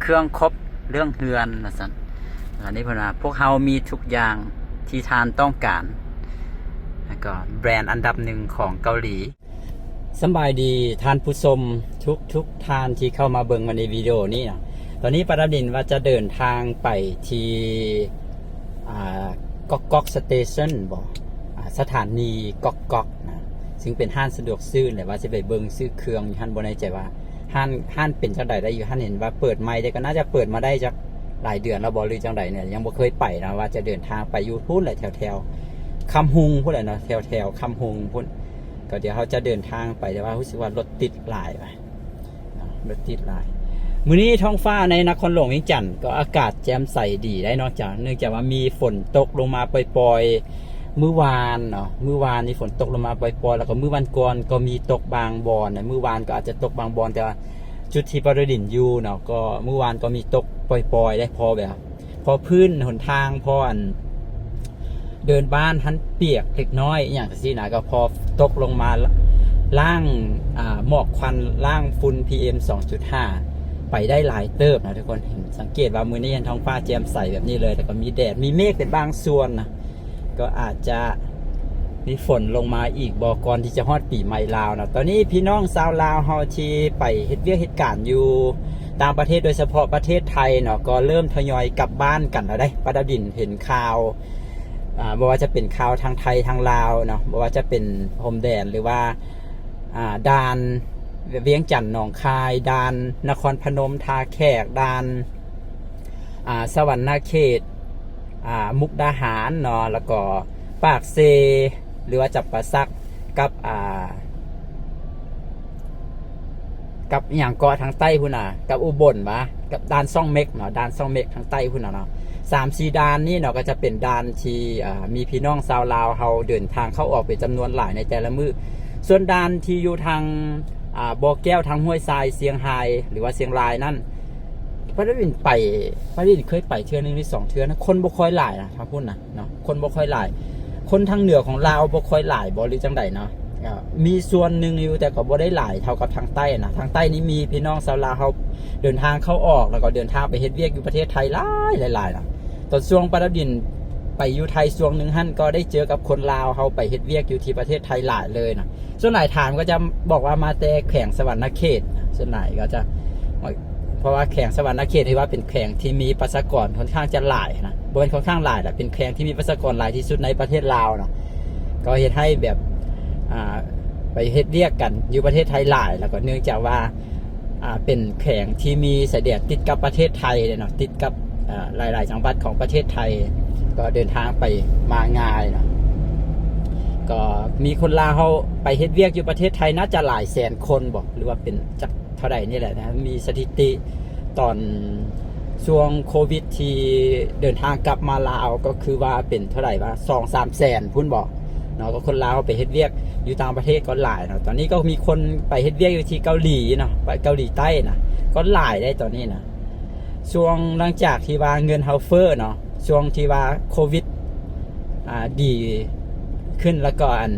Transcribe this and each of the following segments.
ເຄື່ອງຄົບເລື່ອງເຮືອນວ່າຊັ້ນ. ອັນນີ້ເພິ່ນວ່າ ພວກເຮົາມີທຸກຢ່າງທີ່ທ່ານຕ້ອງການ ແລ້ວກໍແບຣນອັນດັບໜຶ່ງຂອງເກົາຫຼີ. ສຳບາຍດີທ່ານຜູ້ຊົມທຸກໆທ່ານທີ່ເຂົ້າມາເບິ່ງໃນວິດີໂອນີ້ເນາະ. ຕອນນີ້ປາດາວດິນວ່າຈະເດີນທາງໄປທີ່ ອ່າ ກອກກອກສະເຕຊັນບໍ ອ່າ ສະຖານີກອກກອກນະ ຊຶ່ງເປັນຮ້ານສະດວກຊື້ແຫຼະ ວ່າຊິໄປເບິ່ງຊື້ເຄື່ອງຢູ່ຫັ້ນ. ບໍ່ແນ່ໃຈວ່າຮ້ານ ຮ້ານເປັນຈັ່ງໃດໄດ໋ ຢູ່ຫັ້ນເຫັນວ່າເປີດໃໝ່ເດ້ ກໍໜ້າຈະເປີດມາໄດ້ຈັກຫຼາຍເດືອນແລ້ວບໍ ຫຼືຈັ່ງໃດນີ້ ຍັງບໍ່ເຄີຍໄປນະ. ວ່າຈະເດີນທາງໄປຢູ່ພຸ້ນແຫຼະ ແຖວໆຄຳຮຸງພຸ້ນແຫຼະເນາະ ແຖວໆຄຳຮຸງພຸ້ນ. ກໍດຽວເຮົາຈະເດີນທາງໄປ ແຕ່ວ່າຮູ້ສຶກວ່າລົດຕິດຫຼາຍວ່າ ເນາະ ລົດຕິດຫຼາຍ. ມື້ນີ້ທ້ອງຟ້າໃນນະຄອນຫຼວງວຽງຈັນກໍອາກາດແຈ່ມໃສດີໄດ໋ ນອກຈາກ ເນື່ອງຈາກວ່າມີຝົນຕົກລົງມາປ່ອຍໆມື້ວານເນາະ. ມື້ວານນີ້ຝົນຕົກລົງມາປ່ອຍໆ ແລ້ວກໍມື້ວານກ່ອນກໍມີຕົກບາງບ່ອນນະ. ມື້ວານກໍອາດຈະຕົກບາງບ່ອນ ແຕ່ວ່າຈຸດທີ່ປາດາວດິນຢູ່ເນາະ ກໍມື້ວານກໍມີຕົກປ່ອຍໆໄດ໋ ພໍແບບ ພໍພື້ນຫົນທາງ ພໍອັນ ເດີ່ນບ້ານຫັ້ນປຽກເລັກນ້ອຍ ອີ່ຫຍັງຈັ່ງຊີ້ນະ ກໍພໍຕົກລົງມາລ້າງ ອ່າ ໝອກຄວັນ ລ້າງຝຸ່ນ ພີເອັມ ສອງຈຸດຫ້າ ໄປໄດ້ຫຼາຍເຕີບນະທຸກຄົນ. ເຫັນ ສັງເກດວ່າມື້ນີ້ຫັ້ນທ້ອງຟ້າແຈ່ມໃສແບບນີ້ເລີຍ ແຕ່ກໍມີແດດ ມີເມກເປັນບາງສ່ວນນະ ກໍອາດຈະມີຝົນລົງມາອີກບໍ ກ່ອນທີ່ຈະຮອດປີໃໝ່ລາວເນາະ. ຕອນນີ້ພີ່ນ້ອງຊາວລາວເຮົາທີ່ໄປເຮັດວຽກເຮັດການຢູ່ຕ່າງປະເທດ ໂດຍສະເພາະປະເທດໄທເນາະ ກໍເລີ່ມທະຍອຍກັບບ້ານກັນແລ້ວເດ້. ປາດາວດິນເຫັນຂ່າວ ອ່າ ບໍ່ວ່າຈະເປັນຂ່າວທາງໄທທາງລາວເນາະ ບໍ່ວ່າຈະເປັນພົມແດນ ຫຼືວ່າ ອ່າ ດ່ານວຽງຈັນ ໜອງຄາຍ, ດ່ານນະຄອນພະນົມ ທ່າແຂກ, ດ່ານ ອ່າ ສະຫວັນນະເຂດ, ອ່າ ມຸກດາຫານເນາະ ແລ້ວກໍປາກເຊ ຫຼືວ່າຈຳປາສັກ ກັບ ອ່າ ກັບອີ່ຫຍັງເກາະທາງໃຕ້ພຸ້ນນະ ກັບອຸບົນຫວາ ກັບດ່ານຊ່ອງເມັກເນາະ ດ່ານຊ່ອງເມັກທາງໃຕ້ພຸ້ນນະເນາະ. ສາມສີ່ດ່ານນີ້ເນາະ ກໍຈະເປັນດ່ານທີ່ ອ່າ ມີພີ່ນ້ອງຊາວລາວເຮົາເດີນທາງເຂົ້າອອກເປັນຈຳນວນຫຼາຍໃນແຕ່ລະມື້. ສ່ວນດ່ານທີ່ຢູ່ທາງ ອ່າ ບໍ່ແກ້ວ ທາງຫ້ວຍຊາຍ ຊຽງຮາຍ ຫຼືວ່າຊຽງລາຍນັ້ນ ປາດາວດິນໄປ ປາດາວດິນເຄີຍໄປເທື່ອໜຶ່ງຫຼືສອງເທື່ອນະ ຄົນບໍ່ຄ່ອຍຫຼາຍນະ ທາງພຸ້ນນະເນາະ ຄົນບໍ່ຄ່ອຍຫຼາຍ. ຄົນທາງເໜືອຂອງລາວບໍ່ຄ່ອຍຫຼາຍບໍ ຫຼືຈັ່ງໃດເນາະ ກໍມີສ່ວນໜຶ່ງຢູ່ ແຕ່ກໍບໍ່ໄດ້ຫຼາຍເທົ່າກັບທາງໃຕ້ນະ. ທາງໃຕ້ນີ້ມີພີ່ນ້ອງຊາວລາວເຮົາເດີນທາງເຂົ້າອອກ ແລ້ວກໍເດີນທາງໄປເຮັດວຽກຢູ່ປະເທດໄທຫຼາຍ ຫຼາຍໆນະ. ຕອນຊ່ວງປາດາວດິນໄປຢູ່ໄທຊ່ວງໜຶ່ງຫັ້ນ ກໍໄດ້ເຈີກັບຄົນລາວເຮົາໄປເຮັດວຽກຢູ່ທີ່ປະເທດໄທຫຼາຍເລີຍນະ. ສ່ວນຫຼາຍຖາມກໍຈະບອກວ່າມາແຕ່ແຂວງສະຫວັນນະເຂດ ສ່ວນຫຼາຍກໍຈະ ເພາະວ່າແຂວງສະຫວັນນະເຂດຖືວ່າເປັນແຂວງທີ່ມີປະຊາກອນຂ້ອນຂ້າງຈະຫຼາຍນະ ບໍ່ແມ່ນຂ້ອນຂ້າງຫຼາຍລະ ເປັນແຂວງທີ່ມີປະຊາກອນຫຼາຍທີ່ສຸດໃນປະເທດລາວເນາະ ກໍເຮັດໃຫ້ແບບ ອ່າ ໄປເຮັດວຽກກັນຢູ່ປະເທດໄທຫຼາຍ. ແລ້ວກໍເນື່ອງຈາກວ່າ ອ່າ ເປັນແຂວງທີ່ມີຊາຍແດນຕິດກັບປະເທດໄທເນາະ ຕິດກັບ ອ່າ ຫຼາຍໆຈັງຫວັດຂອງປະເທດໄທ ກໍເດີນທາງໄປມາງ່າຍເນາະ. ກໍມີຄົນລາວເຮົາໄປເຮັດວຽກຢູ່ປະເທດໄທໜ້າຈະຫຼາຍແສນຄົນບໍ ຫຼືວ່າເປັນຈັກເທົ່າໃດນີ້ແຫຼະນະ. ມີສະຖິຕິຕອນຊ່ວງໂຄວິດທີ່ເດີນທາງກັບມາລາວ ກໍຄືວ່າເປັນເທົ່າໃດວະ ສອງສາມແສນພຸ້ນບໍເນາະ. ກໍຄົນລາວໄປເຮັດວຽກຢູ່ຕ່າງປະເທດກໍຫຼາຍເນາະ. ຕອນນີ້ກໍມີຄົນໄປເຮັດວຽກຢູ່ທີ່ເກົາຫຼີເນາະ ໄປເກົາຫຼີໃຕ້ນະ ກໍຫຼາຍໄດ໋ຕອນນີ້ນະ. ຊ່ວງຫຼັງຈາກທີ່ວ່າເງິນເຮົາເຟີ້ເນາະ ຊ່ວງທີ່ວ່າໂຄວິດ ອ່າ ດີຂຶ້ນ ແລ້ວກໍອັນ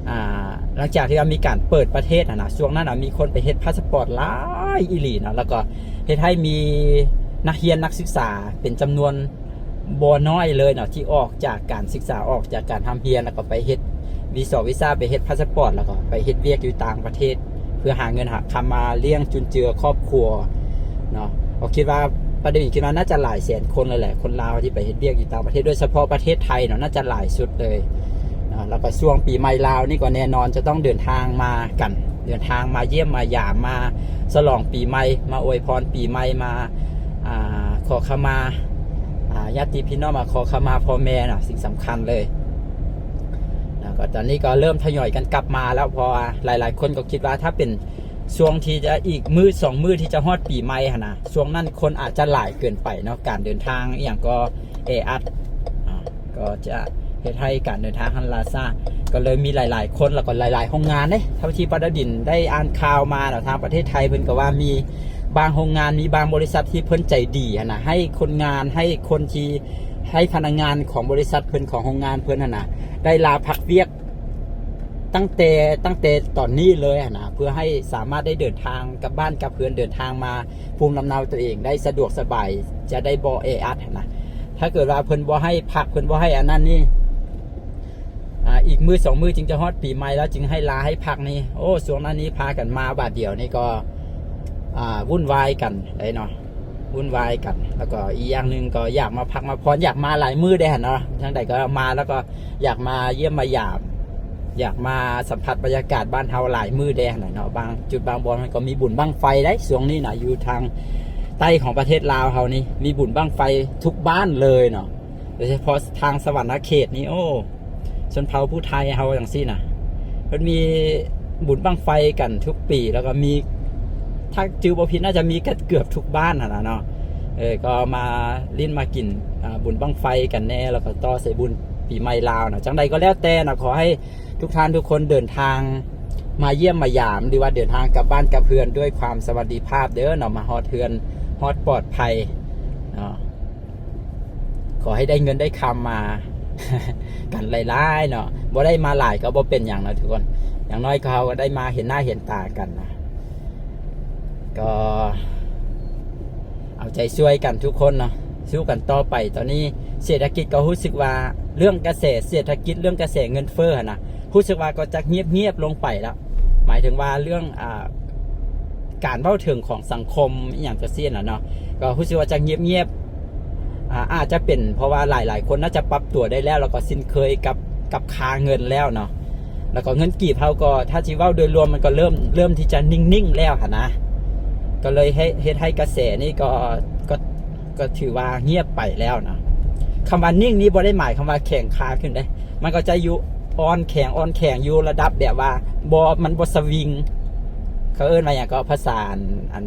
ອ່າ ຫຼັງຈາກທີ່ວ່າມີການເປີດປະເທດຫັ້ນນະ ຊ່ວງນັ້ນນະ ມີຄົນໄປເຮັດພາສະປອດຫຼາຍອີ່ຫຼີເນາະ ແລ້ວກໍເຮັດໃຫ້ມີນັກຮຽນນັກສຶກສາເປັນຈຳນວນບໍ່ນ້ອຍເລີຍເນາະ ທີ່ອອກຈາກການສຶກສາ ອອກຈາກການຮ່ຳຮຽນ ແລ້ວກໍໄປເຮັດ ວີຊອກວີຊາ ໄປເຮັດພາສະປອດ ແລ້ວກໍໄປເຮັດວຽກຢູ່ຕ່າງປະເທດ ເພື່ອຫາເງິນຫາຄຳມາລ້ຽງຈຸນເຈືອຄອບຄົວເນາະ. ກໍຄິດວ່າ ປະເດັນຄິດວ່າໜ້າຈະຫຼາຍແສນຄົນເລີຍແຫຼະ ຄົນລາວທີ່ໄປເຮັດວຽກຢູ່ຕ່າງປະເທດ ໂດຍສະເພາະປະເທດໄທເນາະ ໜ້າຈະຫຼາຍສຸດເລີຍເນາະ. ແລ້ວກໍຊ່ວງປີໃໝ່ລາວນີ້ກໍແນ່ນອນຈະຕ້ອງເດີນທາງມາກັນ ເດີນທາງມາຢ້ຽມມາຢາມ ມາສະຫຼອງປີໃໝ່ ມາອວຍພອນປີໃໝ່ ມາ ອ່າ ຂໍຂະມາ ອ່າ ຍາດຕິພີ່ນ້ອງ ມາຂໍຂະມາພໍ່ແມ່ເນາະ ສິ່ງສຳຄັນເລີຍ. ແລ້ວກໍຕອນນີ້ກໍເລີ່ມທະຍອຍກັນກັບມາແລ້ວ ເພາະວ່າຫຼາຍໆຄົນກໍຄິດວ່າຖ້າເປັນຊ່ວງທີ່ຈະອີກມື້ສອງມື້ທີ່ຈະຮອດປີໃໝ່ຫັ້ນນະ ຊ່ວງນັ້ນຄົນອາດຈະຫຼາຍເກີນໄປເນາະ ການເດີນທາງອີ່ຫຍັງກໍແອອັດ ອ່າ ກໍຈະເຮັດໃຫ້ການເດີນທາງຫັ້ນລ່າຊ້າ ກໍເລີຍມີຫຼາຍໆຄົນ ແລ້ວກໍຫຼາຍໆໂຮງງານເດ້ ເທົ່າທີ່ປາດາວດິນໄດ້ອ່ານຂ່າວມາເນາະ ທາງປະເທດໄທເພິ່ນກໍວ່າມີບາງໂຮງງານ ມີບາງບໍລິສັດທີ່ເພິ່ນໃຈດີຫັ້ນນະ ໃຫ້ຄົນງານ ໃຫ້ຄົນທີ່ ໃຫ້ພະນັກງານຂອງບໍລິສັດເພິ່ນ ຂອງໂຮງງານເພິ່ນຫັ້ນນະ ໄດ້ລາພັກວຽກ ຕັ້ງແຕ່ ຕັ້ງແຕ່ຕອນນີ້ເລີຍຫັ້ນນະ ເພື່ອໃຫ້ສາມາດໄດ້ເດີນທາງກັບບ້ານກັບເຮືອນ ເດີນທາງມາພູມລຳເນົາຕົວເອງໄດ້ສະດວກສະບາຍ ຈະໄດ້ບໍ່ແອອັດຫັ້ນນະ. ຖ້າເກີດວ່າເພິ່ນບໍ່ໃຫ້ພັກ ເພິ່ນບໍ່ໃຫ້ອັນນັ້ນນີ້ ອ່າ ອີກມື້ສອງມື້ຈຶ່ງຈະຮອດປີໃໝ່ ແລ້ວຈຶ່ງໃຫ້ລາໃຫ້ພັກນີ້ ໂອ້ ຊ່ວງນັ້ນນີ້ພາກັນມາບາດດຽວນີ້ກໍ ອ່າ ວຸ່ນວາຍກັນເດ້ເນາະ ວຸ່ນວາຍກັນ. ແລ້ວກໍອີກຢ່າງໜຶ່ງກໍຢາກມາພັກມາຜ່ອນ ຢາກມາຫຼາຍມື້ເດ້ຫັ້ນເນາະ ທາງໃດກໍມາ ແລ້ວກໍຢາກມາຢ້ຽມມາຢາມ ຢາກມາສຳຜັດບັນຍາກາດບ້ານເຮົາຫຼາຍມື້ເດ້ຫັ້ນນະເນາະ. ບາງຈຸດບາງບ່ອນມັນກໍມີບຸນບັ້ງໄຟໄດ໋ ຊ່ວງນີ້ນະ ຢູ່ທາງໃຕ້ຂອງປະເທດລາວເຮົານີ້ ມີບຸນບັ້ງໄຟທຸກບ້ານເລີຍເນາະ. ໂດຍສະເພາະທາງສະຫວັນນະເຂດນີ້ ໂອ້ ຊົນເຜົ່າຜູ້ໄທເຮົາຈັ່ງຊີ້ນະ ເພິ່ນມີບຸນບັ້ງໄຟກັນທຸກປີ ແລ້ວກໍມີ ຖ້າຈື່ບໍ່ຜິດໜ້າຈະມີກັນເກືອບທຸກບ້ານຫັ້ນນະເນາະ. ເອີ ກໍມາຫຼິ້ນມາກິນ ອ່າ ບຸນບັ້ງໄຟກັນແດ່ ແລ້ວກໍຕໍ່ໃສ່ບຸນປີໃໝ່ລາວນະ. ຈັ່ງໃດກໍແລ້ວແຕ່ນະ ຂໍໃຫ້ທຸກທ່ານທຸກຄົນເດີນທາງມາຢ້ຽມມາຢາມ ຫຼືວ່າເດີນທາງກັບບ້ານກັບເຮືອນດ້ວຍຄວາມສະຫວັດດີພາບເດີເນາະ ມາຮອດເຮືອນຮອດປອດໄພເນາະ. ຂໍໃຫ້ໄດ້ເງິນໄດ້ຄຳມາ ກັນຫຼາຍໆເນາະ ບໍ່ໄດ້ມາຫຼາຍກໍບໍ່ເປັນຫຍັງເນາະທຸກຄົນ ຢ່າງໜ້ອຍກໍເຮົາກໍໄດ້ມາເຫັນໜ້າເຫັນຕາກັນນະ ກໍເອົາໃຈຊ່ວຍກັນທຸກຄົນເນາະ ສູ້ກັນຕໍ່ໄປ. ຕອນນີ້ເສດຖະກິດກໍຮູ້ສຶກວ່າ ເລື່ອງກະແສເສດຖະກິດ ເລື່ອງກະແສເງິນເຟີ້ຫັ້ນນະ ຮູ້ສຶກວ່າກໍຈະງຽບໆລົງໄປແລ້ວ ໝາຍເຖິງວ່າເລື່ອງ ອ່າ ການເວົ້າເຖິງຂອງສັງຄົມອີ່ຫຍັງຈັ່ງຊີ້ນະເນາະ ກໍຮູ້ສຶກວ່າຈະງຽບໆ ອາ ອາດຈະເປັນເພາະວ່າຫຼາຍໆຄົນໜ້າຈະປັບຕົວໄດ້ແລ້ວ ແລ້ວກໍຊິນເຄີຍກັບ ກັບຄ່າເງິນແລ້ວເນາະ ແລ້ວກໍເງິນກີບເຮົາກໍ ຖ້າຊິເວົ້າໂດຍລວມ ມັນກໍເລີ່ມ ເລີ່ມທີ່ຈະນິ່ງໆແລ້ວຫັ້ນນະ ກໍເລີຍເຮັດ ເຮັດໃຫ້ກະແສນີ້ກໍ ກໍ ກໍຖືວ່າງຽບໄປແລ້ວນະ. ຄຳວ່ານິ່ງນີ້ບໍ່ໄດ້ໝາຍຄວາມວ່າແຂງຄາຂຶ້ນເດ້ ມັນກໍຈະຢູ່ອ່ອນແຂງ ອ່ອນແຂງ ຢູ່ລະດັບແບບວ່າບໍ່ ມັນບໍ່ສະວິງ ເຂົາເອີ້ນວ່າຫຍັງກໍ ພາສາອັນ ອັນ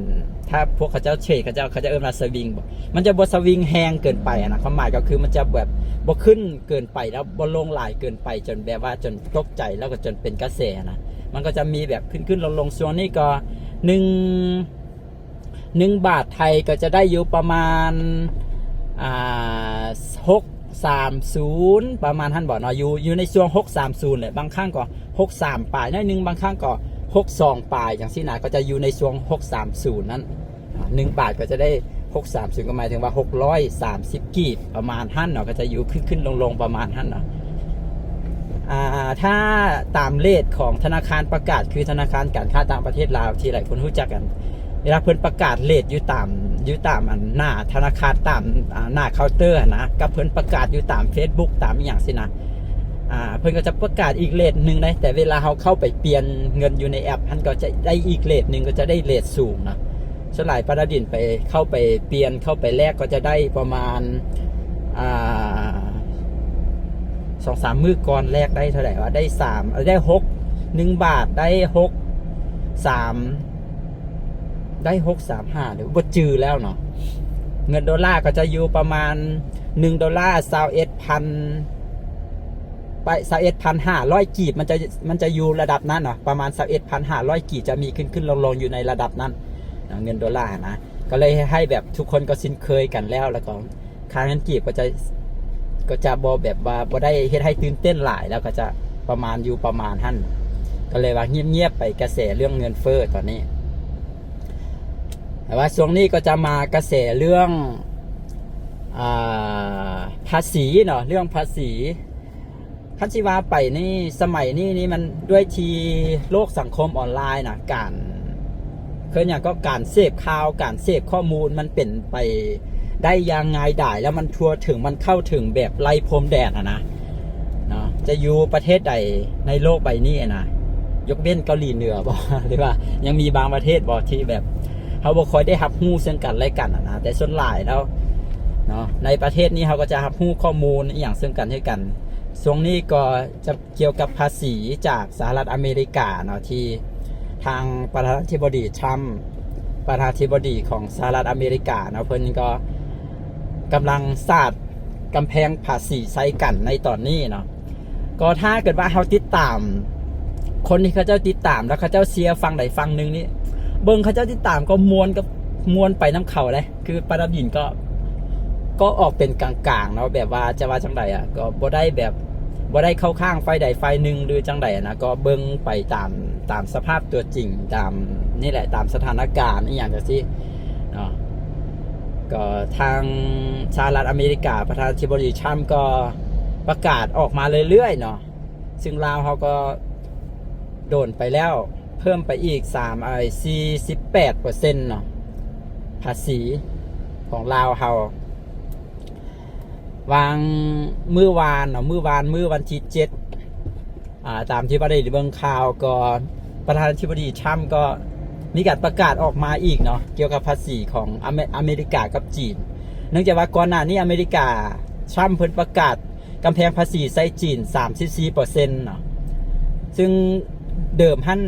ຖ້າພວກເຂົາເຈົ້າເທຣດ ເຂົາເຈົ້າ ເຂົາເຈົ້າເອີ້ນວ່າສະວິງບໍ ມັນຈະບໍ່ສະວິງແຮງເກີນໄປຫັ້ນນະ ຄວາມໝາຍກໍຄືມັນຈະແບບບໍ່ຂຶ້ນເກີນໄປ ແລ້ວບໍ່ລົງຫຼາຍເກີນໄປ ຈົນແບບວ່າຈົນຕົກໃຈ ແລ້ວກໍຈົນເປັນກະແສຫັ້ນນະ. ມັນກໍຈະມີແບບຂຶ້ນໆລົງໆ ຊ່ວງນີ້ກໍໜຶ່ງ ໜຶ່ງບາດໄທກໍຈະໄດ້ຢູ່ປະມານ ອ່າ ຫົກສາມສູນ ປະມານຫັ້ນບໍເນາະ ຢູ່ ຢູ່ໃນຊ່ວງຫົກສາມສູນແຫຼະ ບາງຄັ້ງກໍຫົກສາມປາຍໜ້ອຍໜຶ່ງ ບາງຄັ້ງກໍຫົກສອງປາຍຈັ່ງຊີ້ນະ ກໍຈະຢູ່ໃນຊ່ວງຫົກສາມສູນນັ້ນ. ອ່າ ໜຶ່ງບາດກໍຈະໄດ້ຫົກສາມສູນ ກໍໝາຍເຖິງວ່າຫົກຮ້ອຍສາມສິບກີບ ປະມານຫັ້ນເນາະ ກໍຈະຢູ່ຂຶ້ນໆລົງໆປະມານຫັ້ນເນາະ. ອ່າ ຖ້າຕາມເຣດຂອງທະນາຄານປະກາດ ຄືທະນາຄານການຄ້າຕ່າງປະເທດລາວ ທີ່ຫຼາຍຄົນຮູ້ຈັກກັນ ເວລາເພິ່ນປະກາດເຣດຢູ່ຕາມ ຢູ່ຕາມອັນໜ້າທະນາຄານ ຕາມ ອ່າ ໜ້າເຄົາເຕີຫັ້ນນະ ກັບເພິ່ນປະກາດຢູ່ຕາມເຟສບຸກ ຕາມອີ່ຫຍັງຊີ້ນະ ອ່າ ເພິ່ນກໍຈະປະກາດອີກເຣດໜຶ່ງໄດ໋ ແຕ່ເວລາເຮົາເຂົ້າໄປປ່ຽນເງິນຢູ່ໃນແອັບຫັ້ນ ກໍຈະໄດ້ອີກເຣດໜຶ່ງ ກໍຈະໄດ້ເຣດສູງນະ. ສ່ວນຫຼາຍປາຕາດິນໄປ ເຂົ້າໄປປ່ຽນ ເຂົ້າໄປແລກກໍຈະໄດ້ປະມານ ອ່າ ສອງສາມມື້ກ່ອນ ແລກໄດ້ເທົ່າໃດວະ ໄດ້ສາມ ເອີ ໄດ້ຫົກ ໜຶ່ງບາດ ໄດ້ຫົກສາມ ໄດ້ຫົກສາມຫ້າ ຫຼືບໍ່ຈື່ແລ້ວເນາະ. ເງິນໂດລາກໍຈະຢູ່ປະມານ ໜຶ່ງໂດລາ ຊາວເອັດພັນ ໄປ ຊາວເອັດພັນຫ້າຮ້ອຍກີບ ມັນຈະ ມັນຈະຢູ່ລະດັບນັ້ນເນາະ ປະມານຊາວເອັດພັນຫ້າຮ້ອຍກີບ ຈະມີຂຶ້ນໆລົງໆຢູ່ໃນລະດັບນັ້ນເນາະ ເງິນໂດລາຫັ້ນນະ. ກໍເລີຍໃຫ້ແບບທຸກຄົນກໍຊິນເຄີຍກັນແລ້ວ ແລ້ວກໍຄ່າເງິນກີບກໍຈະ ກໍຈະບໍ່ແບບວ່າບໍ່ໄດ້ເຮັດໃຫ້ຕື່ນເຕັ້ນຫຼາຍ ແລ້ວກໍຈະປະມານຢູ່ປະມານຫັ້ນ ກໍເລີຍວ່າງຽບໆໄປກະແສເລື່ອງເງິນເຟີ້ຕອນນີ້. ແຕ່ວ່າຊ່ວງນີ້ກໍຈະມາກະແສເລື່ອງ ອ່າ ພາສີເນາະ ເລື່ອງພາສີ. ຄັນຊິວ່າໄປນີ້ ສະໄໝນີ້ນີ້ມັນດ້ວຍທີ່ໂລກສັງຄົມອອນລາຍນະ ການ ເອີ້ນຫຍັງ ກໍການເສບຂ່າວ ການເສບຂໍ້ມູນ ມັນເປັນໄປໄດ້ຢ່າງງ່າຍດາຍ ແລ້ວມັນທົ່ວເຖິງ ມັນເຂົ້າເຖິງແບບໄຮ້ພົມແດນຫັ້ນນະເນາະ. ຈະຢູ່ປະເທດໃດໃນໂລກໃບນີ້ນະ ຍົກເວັ້ນເກົາຫຼີເໜືອບໍ ຫຼືວ່າຍັງມີບາງປະເທດບໍທີ່ແບບເຮົາບໍ່ຄ່ອຍໄດ້ຮັບຮູ້ເຊິ່ງກັນແລະກັນຫັ້ນນະ ແຕ່ສ່ວນຫຼາຍແລ້ວເນາະ ໃນປະເທດນີ້ເຮົາກໍຈະຮັບຮູ້ຂໍ້ມູນອີ່ຫຍັງເຊິ່ງກັນແລະກັນ. ຊ່ວງນີ້ກໍຈະ ກ່ຽວກັບພາສີຈາກສະຫະລັດອາເມລິກາເນາະ ທີ່ທາງປະທານາທິບໍດີທຣຳ ປະທານາທິບໍດີຂອງສະຫະລັດອາເມລິກາເນາະ ເພິ່ນກໍກຳລັງສາດກຳແພງພາສີໃສ່ກັນໃນຕອນນີ້ເນາະ. ກໍຖ້າເກີດວ່າເຮົາຕິດຕາມ ຄົນທີ່ເຂົາເຈົ້າຕິດຕາມ ແລ້ວເຂົາເຈົ້າເຊຍຝັ່ງໃດຝັ່ງໜຶ່ງນີ້ ເບິ່ງເຂົາເຈົ້າຕິດຕາມກໍມ່ວນ ກໍມ່ວນໄປນຳເຂົາເດ້. ຄືປາດາບິນກໍ ກໍອອກເປັນກາງໆເນາະ ແບບວ່າຈະວ່າຈັ່ງໃດອະ ກໍບໍ່ໄດ້ແບບ ບໍ່ໄດ້ເຂົ້າຂ້າງຝ່າຍໃດຝ່າຍໜຶ່ງ ຫຼືຈັ່ງໃດນະ ກໍເບິ່ງໄປຕາມ ຕາມສະພາບຕົວຈິງ ຕາມນີ້ແຫຼະ ຕາມສະຖານະການອີ່ຫຍັງຈັ່ງຊີ້ເນາະ. ກໍທາງສະຫະລັດອາເມລິກາ ປະທານາທິບໍດີທຣຳກໍປະກາດອອກມາເລື້ອຍໆເນາະ ຊຶ່ງລາວເຮົາກໍໂດນໄປແລ້ວ ເພີ່ມໄປອີກສາມ ເອີ ສີ່ສິບແປດເປີເຊັນເນາະ ພາສີຂອງລາວເຮົາ. ຫວ່າງມື້ວານເນາະ ມື້ວານ ມື້ວັນທີເຈັດ ອາ ຕາມທີ່ວ່າໄດ້ເບິ່ງຂ່າວ ກໍປະທານາທິບໍດີທຣຳກໍມີການປະກາດອອກມາອີກເນາະ ກ່ຽວກັບພາສີຂອງອາເມ ອາເມລິກາກັບຈີນ. ເນື່ອງຈາກວ່າກ່ອນໜ້ານີ້ອາເມລິກາ ທຣຳເພິ່ນປະກາດກຳແພງພາສີໃສ່ຈີນສາມສິບສີ່ເປີເຊັນເນາະ ຊຶ່ງເດີມຫັ້ນ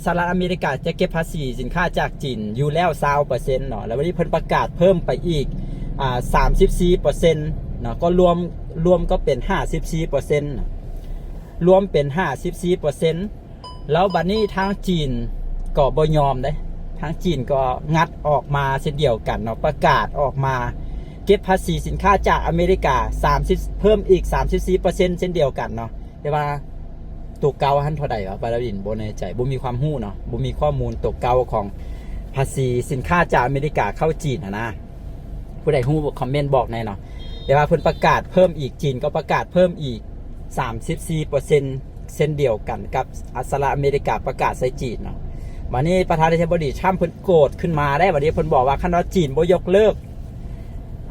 ສະຫະລັດອາເມລິກາຈະເກັບພາສີສິນຄ້າຈາກຈີນຢູ່ແລ້ວຊາວເປີເຊັນເນາະ ແລ້ວວັນນີ້ເພິ່ນປະກາດເພີ່ມໄປອີກ ອາ ສາມສິບສີ່ເປີເຊັນເນາະ ກໍລວມ ລວມກໍເປັນຫ້າສິບສີ່ເປີເຊັນ ລວມເປັນຫ້າສິບສີ່ເປີເຊັນ. ແລ້ວບັດນີ້ທາງຈີນກໍບໍ່ຍອມເດ້ ທາງຈີນກໍງັດອອກມາເຊັ່ນດຽວກັນເນາະ ປະກາດອອກມາເກັບພາສີສິນຄ້າຈາກອາເມລິກາສາມສິບ ເພີ່ມອີກສາມສິບສີ່ເປີເຊັນເຊັ່ນດຽວກັນເນາະ. ແຕ່ວ່າໂຕເກົ່າຫັ້ນເທົ່າໃດວະ ປາດາວດິນບໍ່ແນ່ໃຈ ບໍ່ມີຄວາມຮູ້ເນາະ ບໍ່ມີຂໍ້ມູນໂຕເກົ່າຂອງພາສີສິນຄ້າຈາກອາເມລິກາເຂົ້າຈີນຫັ້ນນະ. ຜູ້ໃດຮູ້ຄອມເມັນບອກແດ່ເນາະ. ແຕ່ວ່າເພິ່ນປະກາດເພີ່ມອີກ ຈີນກໍປະກາດເພີ່ມອີກສາມສິບສີ່ເປີເຊັນ ເຊັ່ນດຽວກັນກັບສະຫະລັດອາເມລິກາປະກາດໃສ່ຈີນເນາະ. ບັດນີ້ປະທານາທິບໍດີທຣຳເພິ່ນໂກດຂຶ້ນມາແລ້ວ ບັດນີ້ເພິ່ນບອກວ່າ ຄັນວ່າຈີນບໍ່ຍົກເລີກ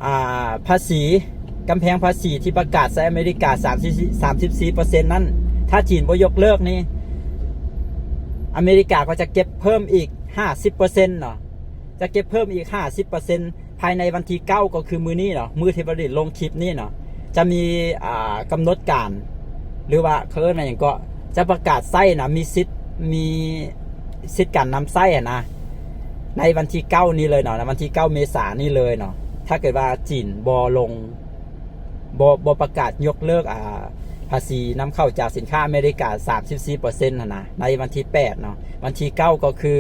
ອ່າ ພາສີ ກຳແພງພາສີທີ່ປະກາດໃສ່ອາເມລິກາ ສາມສິບ ສາມສິບສີ່ເປີເຊັນນັ້ນ ຖ້າຈີນບໍ່ຍົກເລີກນີ້ ອາເມລິກາກໍຈະເກັບເພີ່ມອີກຫ້າສິບເປີເຊັນເນາະ ຈະເກັບເພີ່ມອີກຫ້າສິບເປີເຊັນ ພາຍໃນວັນທີເກົ້າ ກໍຄືມື້ນີ້ເນາະ ມື້ທີ່ປະດິດລົງຄລິບນີ້ເນາະ ຈະມີ ອ່າ ກຳນົດການ ຫຼືວ່າເຂົາເອີ້ນວ່າຫຍັງເກາະ ຈະປະກາດໃຊ້ນະ ມີສິດ ມີສິດການນຳໃຊ້ຫັ້ນນະ ໃນວັນທີເກົ້ານີ້ເລີຍເນາະ ໃນວັນທີເກົ້າເມສານີ້ເລີຍເນາະ ຖ້າເກີດວ່າຈີນບໍ່ລົງ ບໍ່ ບໍ່ປະກາດຍົກເລີກ ອ່າ ພາສີນຳເຂົ້າຈາກສິນຄ້າອາເມລິກາສາມສິບສີ່ເປີເຊັນຫັ້ນນະ ໃນວັນທີແປດເນາະ ວັນທີເກົ້າກໍຄື